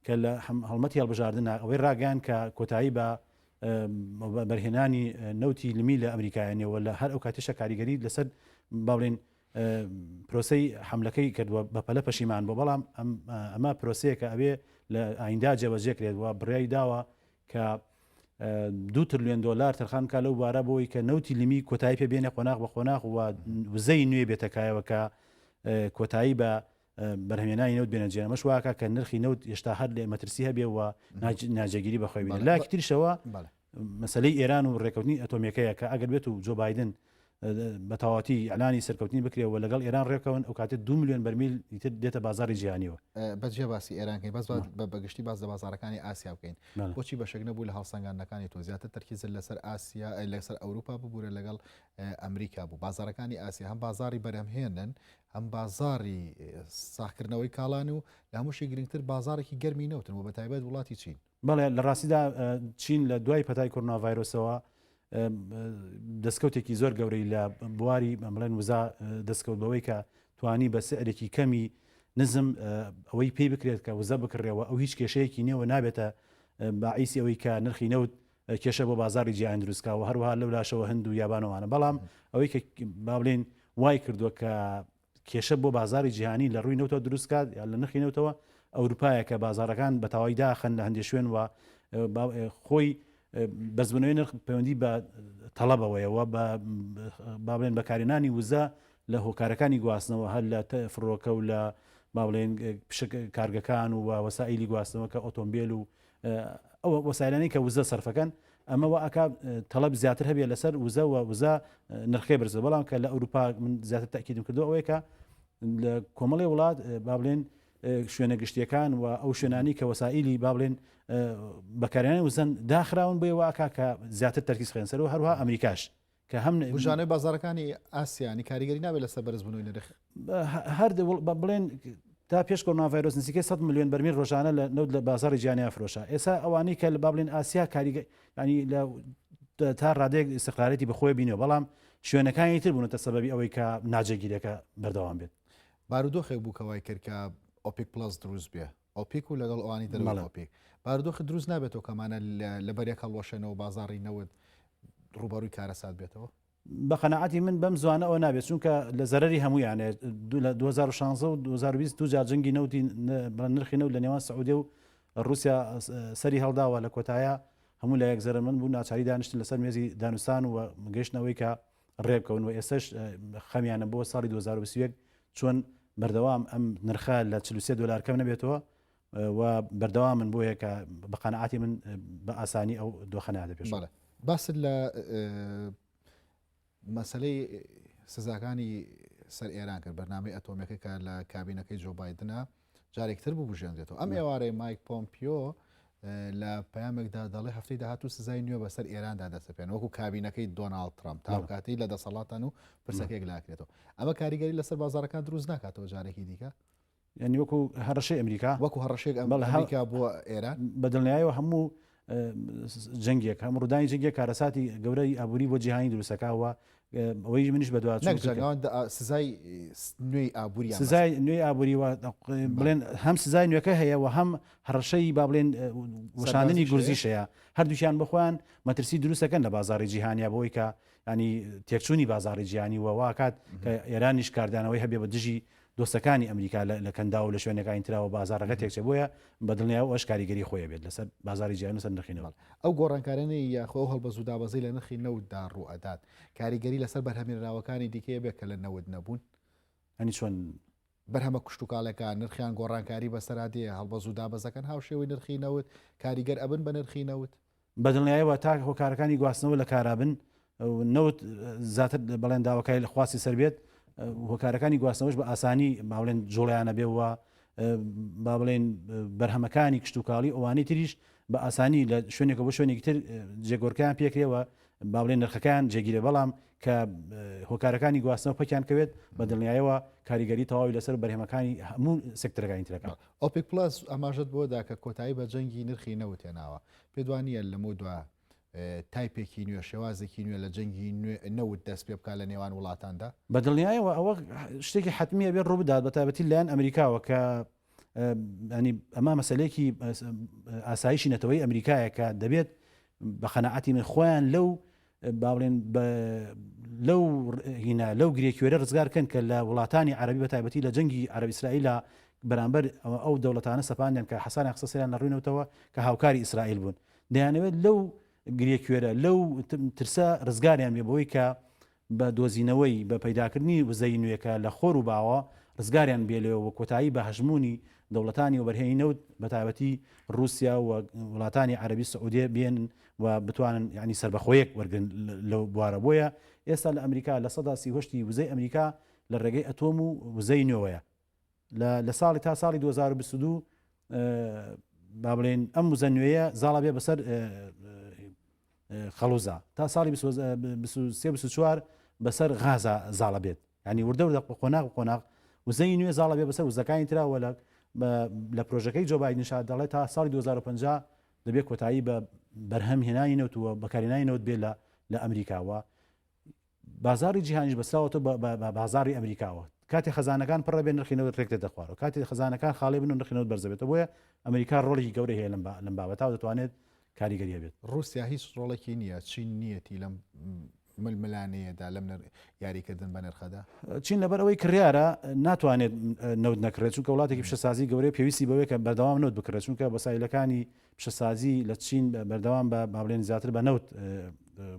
کە لە هەڵمەتی هەڵبژاردنە ئەوەی ڕاگەیان کە کۆتایی بە بەرهێنانی نەوتی لمی لە ئەمریکایانەوە لە هەر ئەو کاتیشە کاریگەری لەسەر با بڵێن پرۆسەی حملەکەی کردووە بە پەلە پەشیمان بۆ بەڵام ئەمە پرۆسەیەکە ئەوێ لە ئایندا جێبەجێ کرێت و بڕیاری داوە کە دو ترلیۆن دۆلار تەرخان بکات لەو بارە بۆی کە نەوتی لمی کۆتایی پێ بێنێ قۆناغ بە قۆناغ و وزەی نوێ بێتەکایەوە کە کۆتایی بە بەرهەمێنانی نەوت بێنە جێ ئەمەش واکە کە نرخی نەوت هێشتا هەر لێ مەترسی هەبێ و ناجێگیری بەخۆی بینێ لایەکی تریشەوە مەسەلەی ئێران و ڕێکەوتنی ئەتۆمیەکەیە کە ئەگەر بێت و جۆ بایدن. بە تەواوەتی ئیعلانی سەرکەوتنی بکرێ و لەگەڵ ئێران ڕێکەون ئەو کاتێ 2 میلیۆن بەرمیل ئیتر دێتە بازاری جیهانیەوە. بە جیا باسی ئێران کەین بەس بە گشتی باس لە بازارەکانی ئاسیا بکەین بۆچی بەشێک نەبوو لە هەڵسەنگاندنەکانی تۆ زیاتر تەرکیزت لەسەر ئاسیا لەسەر ئەوروپا ببورە لەگەڵ ئەمریکا بوو بازارەکانی ئاسیا هەم بازاری بەرهەمهێنن هەم بازاری ساخکردنەوەی کاڵان و لە هەمووشی گرنگتر بازارێکی گەرمی نەوتن و بە تایبەت وڵاتی چین. بەڵێ لە ڕاستیدا چین لە دوای پەتای کۆرۆنا ڤایرۆسەوە دەستکەوتێکی زۆر گەورەی لە بواری بڵێن وزا دەستکەوت بەوەی کە توانی بە سعرێکی کەمی نزم ئەوەی پێی بکرێت کە وزە بکڕێەوە ئەو هیچ کێشەیەکی نێوە نابێتە باعیسی ئەوەی کە نرخی نەوت کێشە بۆ بازاری جیهان دروستکەوە هەروەها لەو لاشەوە هەند و یابانەوانە بەڵام ئەوەی کە با بڵێن وای کردووە کە کێشە بۆ بازاری جیهانی لە ڕووی نەوتەوە دروست کات یا لە نرخی نەوتەوە ئەوروپایە کە بازارەکان بە تەواوی داخن لە هەندێک شوێن و خۆی بەرزبوونەوەی نرخ پەیوەندی بە تەڵەبەوەیە و بە با بڵێن بەکارهێنانی وزە لە هۆکارەکانی گواستنەوە هەر لە فڕۆکە و لە با بڵێن پشک کارگەکان و وەسائیلی گواستنەوە کە ئۆتۆمبیل و ئەو وەسایلانەی کە وزە سەرفەکەن ئەمە وا ئەکا تەڵەب زیاتر هەبێ لەسەر وزە و وزە نرخەکەی بەرزە بەڵام کە لە ئەوروپا من زیاتر تاکیدم کردو ئەوەیە کە لە کۆمەڵی وڵات با بڵێن شوێنە گشتیەکان و ئەو شوێنانی کە وەسائیلی با بڵێن بەکارێنانی وزەن داخراون بۆیە وا ئەکا کە زیاتر تەرکیز خێن سەر و هەروها ئەمریکاش کە هەم بژانەوەی بازاڕەکانی ئاسیانی کاریگەری نابێت لەسەر بەرزبوونەوەی نرخ؟ هەر بڵێن تا پێش کۆرۆنا ڤایرۆس نزیکەی 100 ملیۆن بەرمیل ڕۆژانە لە نەوت لە بازاڕی جیهانیا فرۆشا ئێستا ئەوانەی کە لە با بڵێن ئاسیا کاریگە ینی لە تا ڕادەیەک ئیستقرارێتی بەخۆی بینەوە بەڵام شوێنەکانی تر بوونەتە سەبەبی ئەوەی کە ناجێگیرەکە بەردەوام بێت. بارودۆخێک بوو کە وای کرد کە ئۆپیک پڵەس دروست بێ ئۆپیک و لەگەڵ ئەوانی دەرەوەی ئۆپیک بارودۆخی دروست نابێتەوە کەمانە لەبەر یەک هەڵوەشێنەوە بازاڕی نەوت ڕووبەڕووی کارەسات بێتەوە؟ بە قەناعەتی من بەم زوانە ئەوە نابێت چونکە لە زەرەری هەموویانێ لە 2016 و 2020 دوو جار جەنگی نەوتی نرخی نەوت لە نێوان سعودیە و رووسیا سەری هەڵداوە لە کۆتایە هەموو لایەک زەرەرمەند بوو ناچاری دانیشتن لەسەر مێزی دانوستان و گەیشتنەوەی کە ڕێبکەون و ئێستش خەمیانە بۆ ساڵی 2021 چۆن بەردەوام ئەم نرخە لە 43 دلار کەم نەبێتەوە و بەردەوامن بۆیە کە بە قەناعەتی من بە ئاسانی ئەو دۆخە نادە پێش. بەڵێ باست لە مەسلەی سزاکانی سەر ئێران کرد بەرنامەی ئەتۆمیەکە کە لە کابینەکەی جۆ بایدنە جارێکتر ببژێنرێتەوە ئەم ئێوارەی مایک پۆمپیۆ لە پەیامێکدا دەڵێ هەفتەی داهاتوو سزای نوێ بەسەر ئێراندا دەسەپێن وەکو کابینەکەی دۆناڵد ترامپ تاوکاتی لە دەسەڵاتان و پرسەکەیەک لاکرێتەوە ئەمە کاریگەری لەسەر بازارەکان دروست ناکاتەوە جارێکی دیکە یعنی وەکو هەڕەشەی ئەمریکا وەکو هەڕەشێک ئەمریکا بۆ ئێران بە دڵنیایەوە هەموو جەنگێک هەم ڕوودانی جەنگێک کارەساتی گەورەی ئابووری بۆ جیهانی دروستەکەوە ئەوەی منیش بەدوا سزای نوێی ئابووری سزای نوێی ئابووری بڵێن هەم سزای نوێەکە هەیە و هەم هەڕەشەی با بڵێن وەشاندنی گورزیش هەیە هەردووکیان بخۆیان مەترسی دروستەکەن لە بازاری جیهانیا بۆی کە ینی تێکچوونی بازاری جیهانی و واکات کە ئێرانیش کاردانەوەی هەبێ بە دژی دۆستەکانی ئەمریکا لە کەنداو و لە شوێنەکانی تراوە بازاڕەکە تێکچێت، بۆیە بە دڵنیایەوە ئەوەش کاریگەری خۆی ئەبێت لەسەر بازاڕی جیهانی و سەر نرخی نەوت. ئەو گۆڕانکاریانەی یاخۆ ئەو هەڵبەز و دابەزەی لە نرخی نەوتدا ڕووئەدات، کاریگەری لەسەر بەرهەمهێنراوەکانی دیکەی ئەبێت کە لە نەوت نەبوون؟ یانی چۆن؟ بەرهەمە کشتوکاڵیەکان نرخیان گۆڕانکاری بەسەرا دێ، هەڵبەز و دابەزەکان هاوشێوەی نرخی نەوت کاریگەر ئەبن بە نرخی نەوت؟ بەدڵنیایەوە تا هۆکارەکانی گواستنەوە لە کارا بن و نەوت زیاتر بەڵێن داواکاری لە خواستی سەر بێت هۆکارەکانی گواستنەوەش بە ئاسانی با بڵێن جوڵیانە بێ و با بڵێن بەرهەمەکانی کشتتوکاڵی ئەوانەی تریش بە ئاسانی لە شوێنێکە بۆ شوێنێکی تر جێگۆرکیان پێکرێەوە با بڵێن نرخەکان جێگیرە بەڵام کە هۆکارەکانی گواستنەوە پەکیان کەوێت بە دڵنیایەوە کاریگەری تەواوی لەسەر بەرهەمەکانی هەموو سێکتەرەکانی ترەکە. ئۆپیک پڵەس ئاماژەت بۆ دا کە کۆتایی بە جەنگی نرخی نەوت هێناوە، پێت وا نییە لەمەودوا تایپێکی نوێ، شێوازێکی نوێ لە جەنگی نەوت دەست پێ بکات لە نێوان وڵاتاندا؟ بە دڵنیایەوە ئەوە شتێکی حەتمییە بێت ڕووبدات، بە تایبەتی لەلایەن ئەمریکاوە کە ینی ئەمە مەسەلەیەکی ئاسایشی نەتەوەی ئەمریکایە کە دەبێت بە قەناعەتی من خۆیان لەو با بڵێن لەو هینا لەو گرێکوێرە ڕزگار کەن کە لە وڵاتانی عەربی بە تایبەتی لە جەنگی عەرب ئیسرائیلە بەرامبەر ئەو دەوڵەتانە سەپاندیان کە حەسانیان خستە سەریان لە ڕووینەوتەوە کە هاوکاری ئیسرائیل بوون دەیانەوێت لەو گرێکوێرە لەو ترسە ڕزگاریان بێ بەوەی کە بە دۆزینەوەی بە پەیداکردنی وزەی نوێکە لە خۆر و باوە ڕزگاریان بێ لەوە کۆتایی بە هەژموونی دەوڵەتانی وەبەرهێنی نەوت بە تایبەتی ڕووسیا و وڵاتانی عەرەبی سعودیە بێنن و بتوانن یعنی سەربەخۆیەک وەرگن لەو بوارە. بۆیە ئێستا لە ئەمریکا 38% وزەی ئەمریکا لە ڕێگەی ئەتۆم و وزەی نوێوەیە. لە ساڵی تا ساڵی 2022 با بڵێن ئەم وزە نوێیە زاڵە بێ بەسەر خەڵوزا، تا ساڵی 23 24 بەسەر غازا زاڵە بێت. ینی وردە وردە قۆناغ قۆناغ وزەی نوێ زاڵە بێ بەسەر وزەکانی تراوە. لە پرۆژەکەی جۆ بایدنشا دەڵێت تا ساڵی 2050 دەبێت کۆتایی بە بەرهەم هێنانی نەوت و بەکارهێنانی نەوت بێ لە ئەمریکاوە. بازاڕی جیهانیش بەستراوەتەوە بە بازاڕی ئەمریکاوە. کاتێ خەزانەکان پڕە بێن نرخی نەوت ڕێک دێتە خوارەوە، کاتێ خەزانەکان خاڵی بن و نرخی نەوت بەرزەبێتەوە. بۆیە ئەمریکا ڕۆڵێکی گەورەی هەیە لەم بابەتە و دەتوانێت کاریگەری هەبێت. ڕووسیا هیچ ڕۆڵێکی نییە، چین نییەتی لەم ململانێیەدا، لەم یاریکردن بە نرخەدا؟ چین لەبەر ئەوەی کڕیارە ناتوانێت نەوت نەکڕێت، چونکە وڵاتێکی پیشەسازی گەورەیە پێویستی بەوەیە کە بەردەوام نەوت بکڕێت، چونکە وەسایلەکانی پیشەسازی لە چین بەردەوام بە با بڵێن زیاتر بە نەوت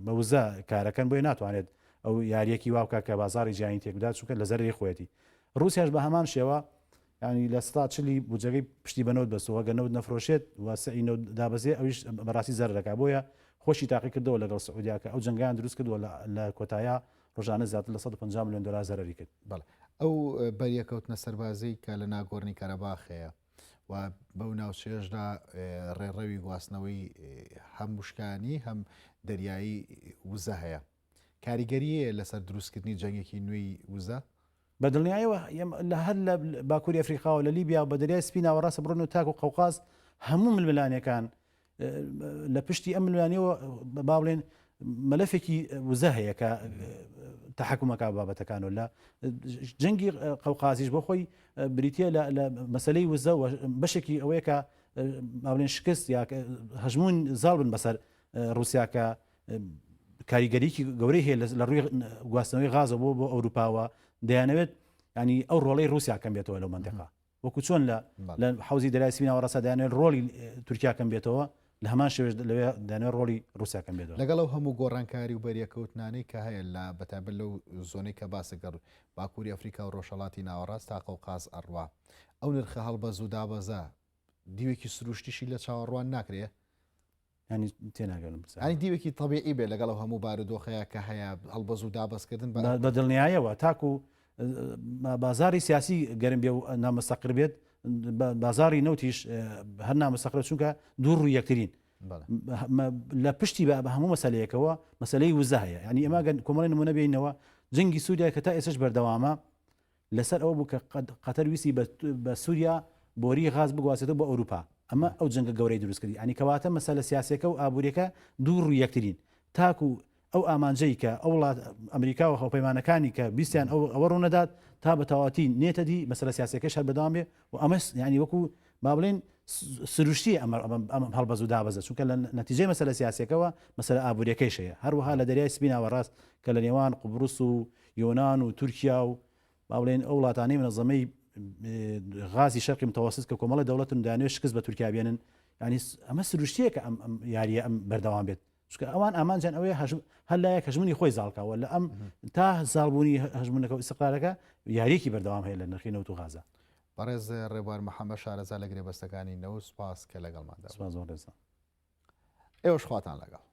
بە وزە کارەکەن، بۆیە ناتوانێت ئەو یاریەکی وا بکات کە بازاری جیهانی تێک بدات، چونکە لە زەرەری خۆیەتی. ڕووسیاش بە هەمان شێوە ینی 40% بودجەکەی پشتی بە نەوت بەستەوە، گەر نەوت نەفرۆشێت و سعری نەوت دابەزێ ئەویش بەڕاستی زەرەر دەکات. بۆیە خۆشی تاقی کردەوە لەگەڵ سعودیا کە ئەو جەنگیان دروست کردووە لە کۆتایە ڕۆژانە زیاتر لە 150 میلیۆن دلار زەرەری کرد. بەڵێ ئەو بەریەکەوتنە سەربازی کە لە ناگۆرنی کەرەباخ هەیە و بەو ناوچەیەشدا ڕێڕەوی گواستنەوەی هەم وشکانی هەم دەریایی وزە هەیە، کاریگەری هەیە لەسەر دروستکردنی جەنگێکی نوێی وزە؟ بە دڵنیایەوە لە هەر لە باکووری ئەفریقاوە لە لیبیا و بە دەریای سپی ناوەڕاستە بڕۆن و تاکو قەوقاز هەموو ململانێکان لە پشتی ئەم ململانێەوە با بڵێن مەلەفێکی وزە هەیە کە تحکومەکە بابەتەکان و لە جەنگی قەوقازیش بۆ خۆی بریتە لە مەسلەی وزە و بەشێکی ئەوەیە کە با بڵێن شکست یا هەژمون زاڵ بن بەسەر رووسیاکە کاریگەریکی گەورەی هەیە لە ڕووی گواستنەوەی غازە بۆ ئەوروپاوە. دەیانەوێت ینی ئەو ڕۆڵەی رووسیا کەم بێتەوە لەو منتەقە، وەکو چۆن لە حوزی دەریای سپی ناوەڕاستدا دەیانەوێت ڕۆڵی تورکیا کەم بێتەوە، لە هەمان شێوەش لەوێ دەیانەوێت ڕۆڵی ڕووسیا کەم بێتەوە. لەگەڵ ئەو هەموو گۆڕانکاری و بەریەکەوتنانەی کە هەیە لە بەتایبەت لەو زۆنەی کە باست کرد باکووری ئەفریکا و ڕۆژهەڵاتی ناوەڕاست تا قەوقاز ئەڕوا، ئەو نرخە هەڵبەز و دابەزە دیوێکی سروشتیشی لە چاوەڕوان ناکرێ؟ ینی تێناگەم پرسیار. ینی دیوێکی تەبیعی بێ لەگەڵ ئەو هەموو بارودۆخەیە کە هەیە هەڵبەز و دابەزکردن بە بە دڵنیایەوە تاکو بازاری سیاسی گەرم بێ و نامەستەقر بێت، بازاری نەوتیش هەر نامەستەقرە، چونکە دوو ڕووی یەکترین. لە پشتی بە هەموو مەسلەیەکەوە مەسلەی وزە هەیە. ینی ئێمە گەر کۆمەڵی نمونە بینەوە جەنگی سووریا کە تا ئێستش بەردەوامە لەسەر ئەوە بوو کە قەتەر ویستی بە سووریا بۆری غاز بگوازێتەوە بۆ ئەوروپا، ئەمە ئەو جەنگە گەورەی دروست کردی. یانی کەواتە مەسەلە سیاسیەکە و ئابووریەکە دوو ڕووی یەکترین. تاکو ئەو ئامانجەی کە ئەو وڵات ئەمریکا و هاوپەیمانەکانی کە ویستیان ئەو ئەوە ڕوونەدات تا بە تەواوەتی نێتە دی، مەسەلە سیاسیەکەش هەر بەدەوام بێ و ئەمەش یانی وەکو با بڵێین سروشتیە ئەمە ئەم هەڵبەز و دابەزە، چونکە لە نەتیجەی مەسەلە سیاسیەکەوە مەسەلە ئابووریەکەیش هەیە. هەروەها لە دەریای سپی ناوەڕاست کە لە نێوان قوبڕس و یۆنان و تورکیا و با بڵێین ئەو وڵاتانەی منەزەمەی غازی شەرقی متەوەسط کە کۆمەڵی دەوڵەتن دەیانەوێت شکست بە تورکیا بێنن، ینی ئەمە سروشتیە کە ئەم یاریە ئەم بەردەوام بێت، چونکە ئەوان ئامانجیان ئەوەیە هەر لایەک هەژمونی خۆی زاڵکەوە لە ئەم تا زاڵبوونی هەژمونەکە و ئیسقرارەکە یاریەکی بەردەوام هەیە لە نرخی نەوت و غازە. بەڕێز ڕێبوار محەممەد شارەزا لە گرێبەستەکانی نەوت سوپاس کە لەگەڵماندا. سوپاس بۆ ڕێزتان. ئێوەش خواتان لەگەڵ.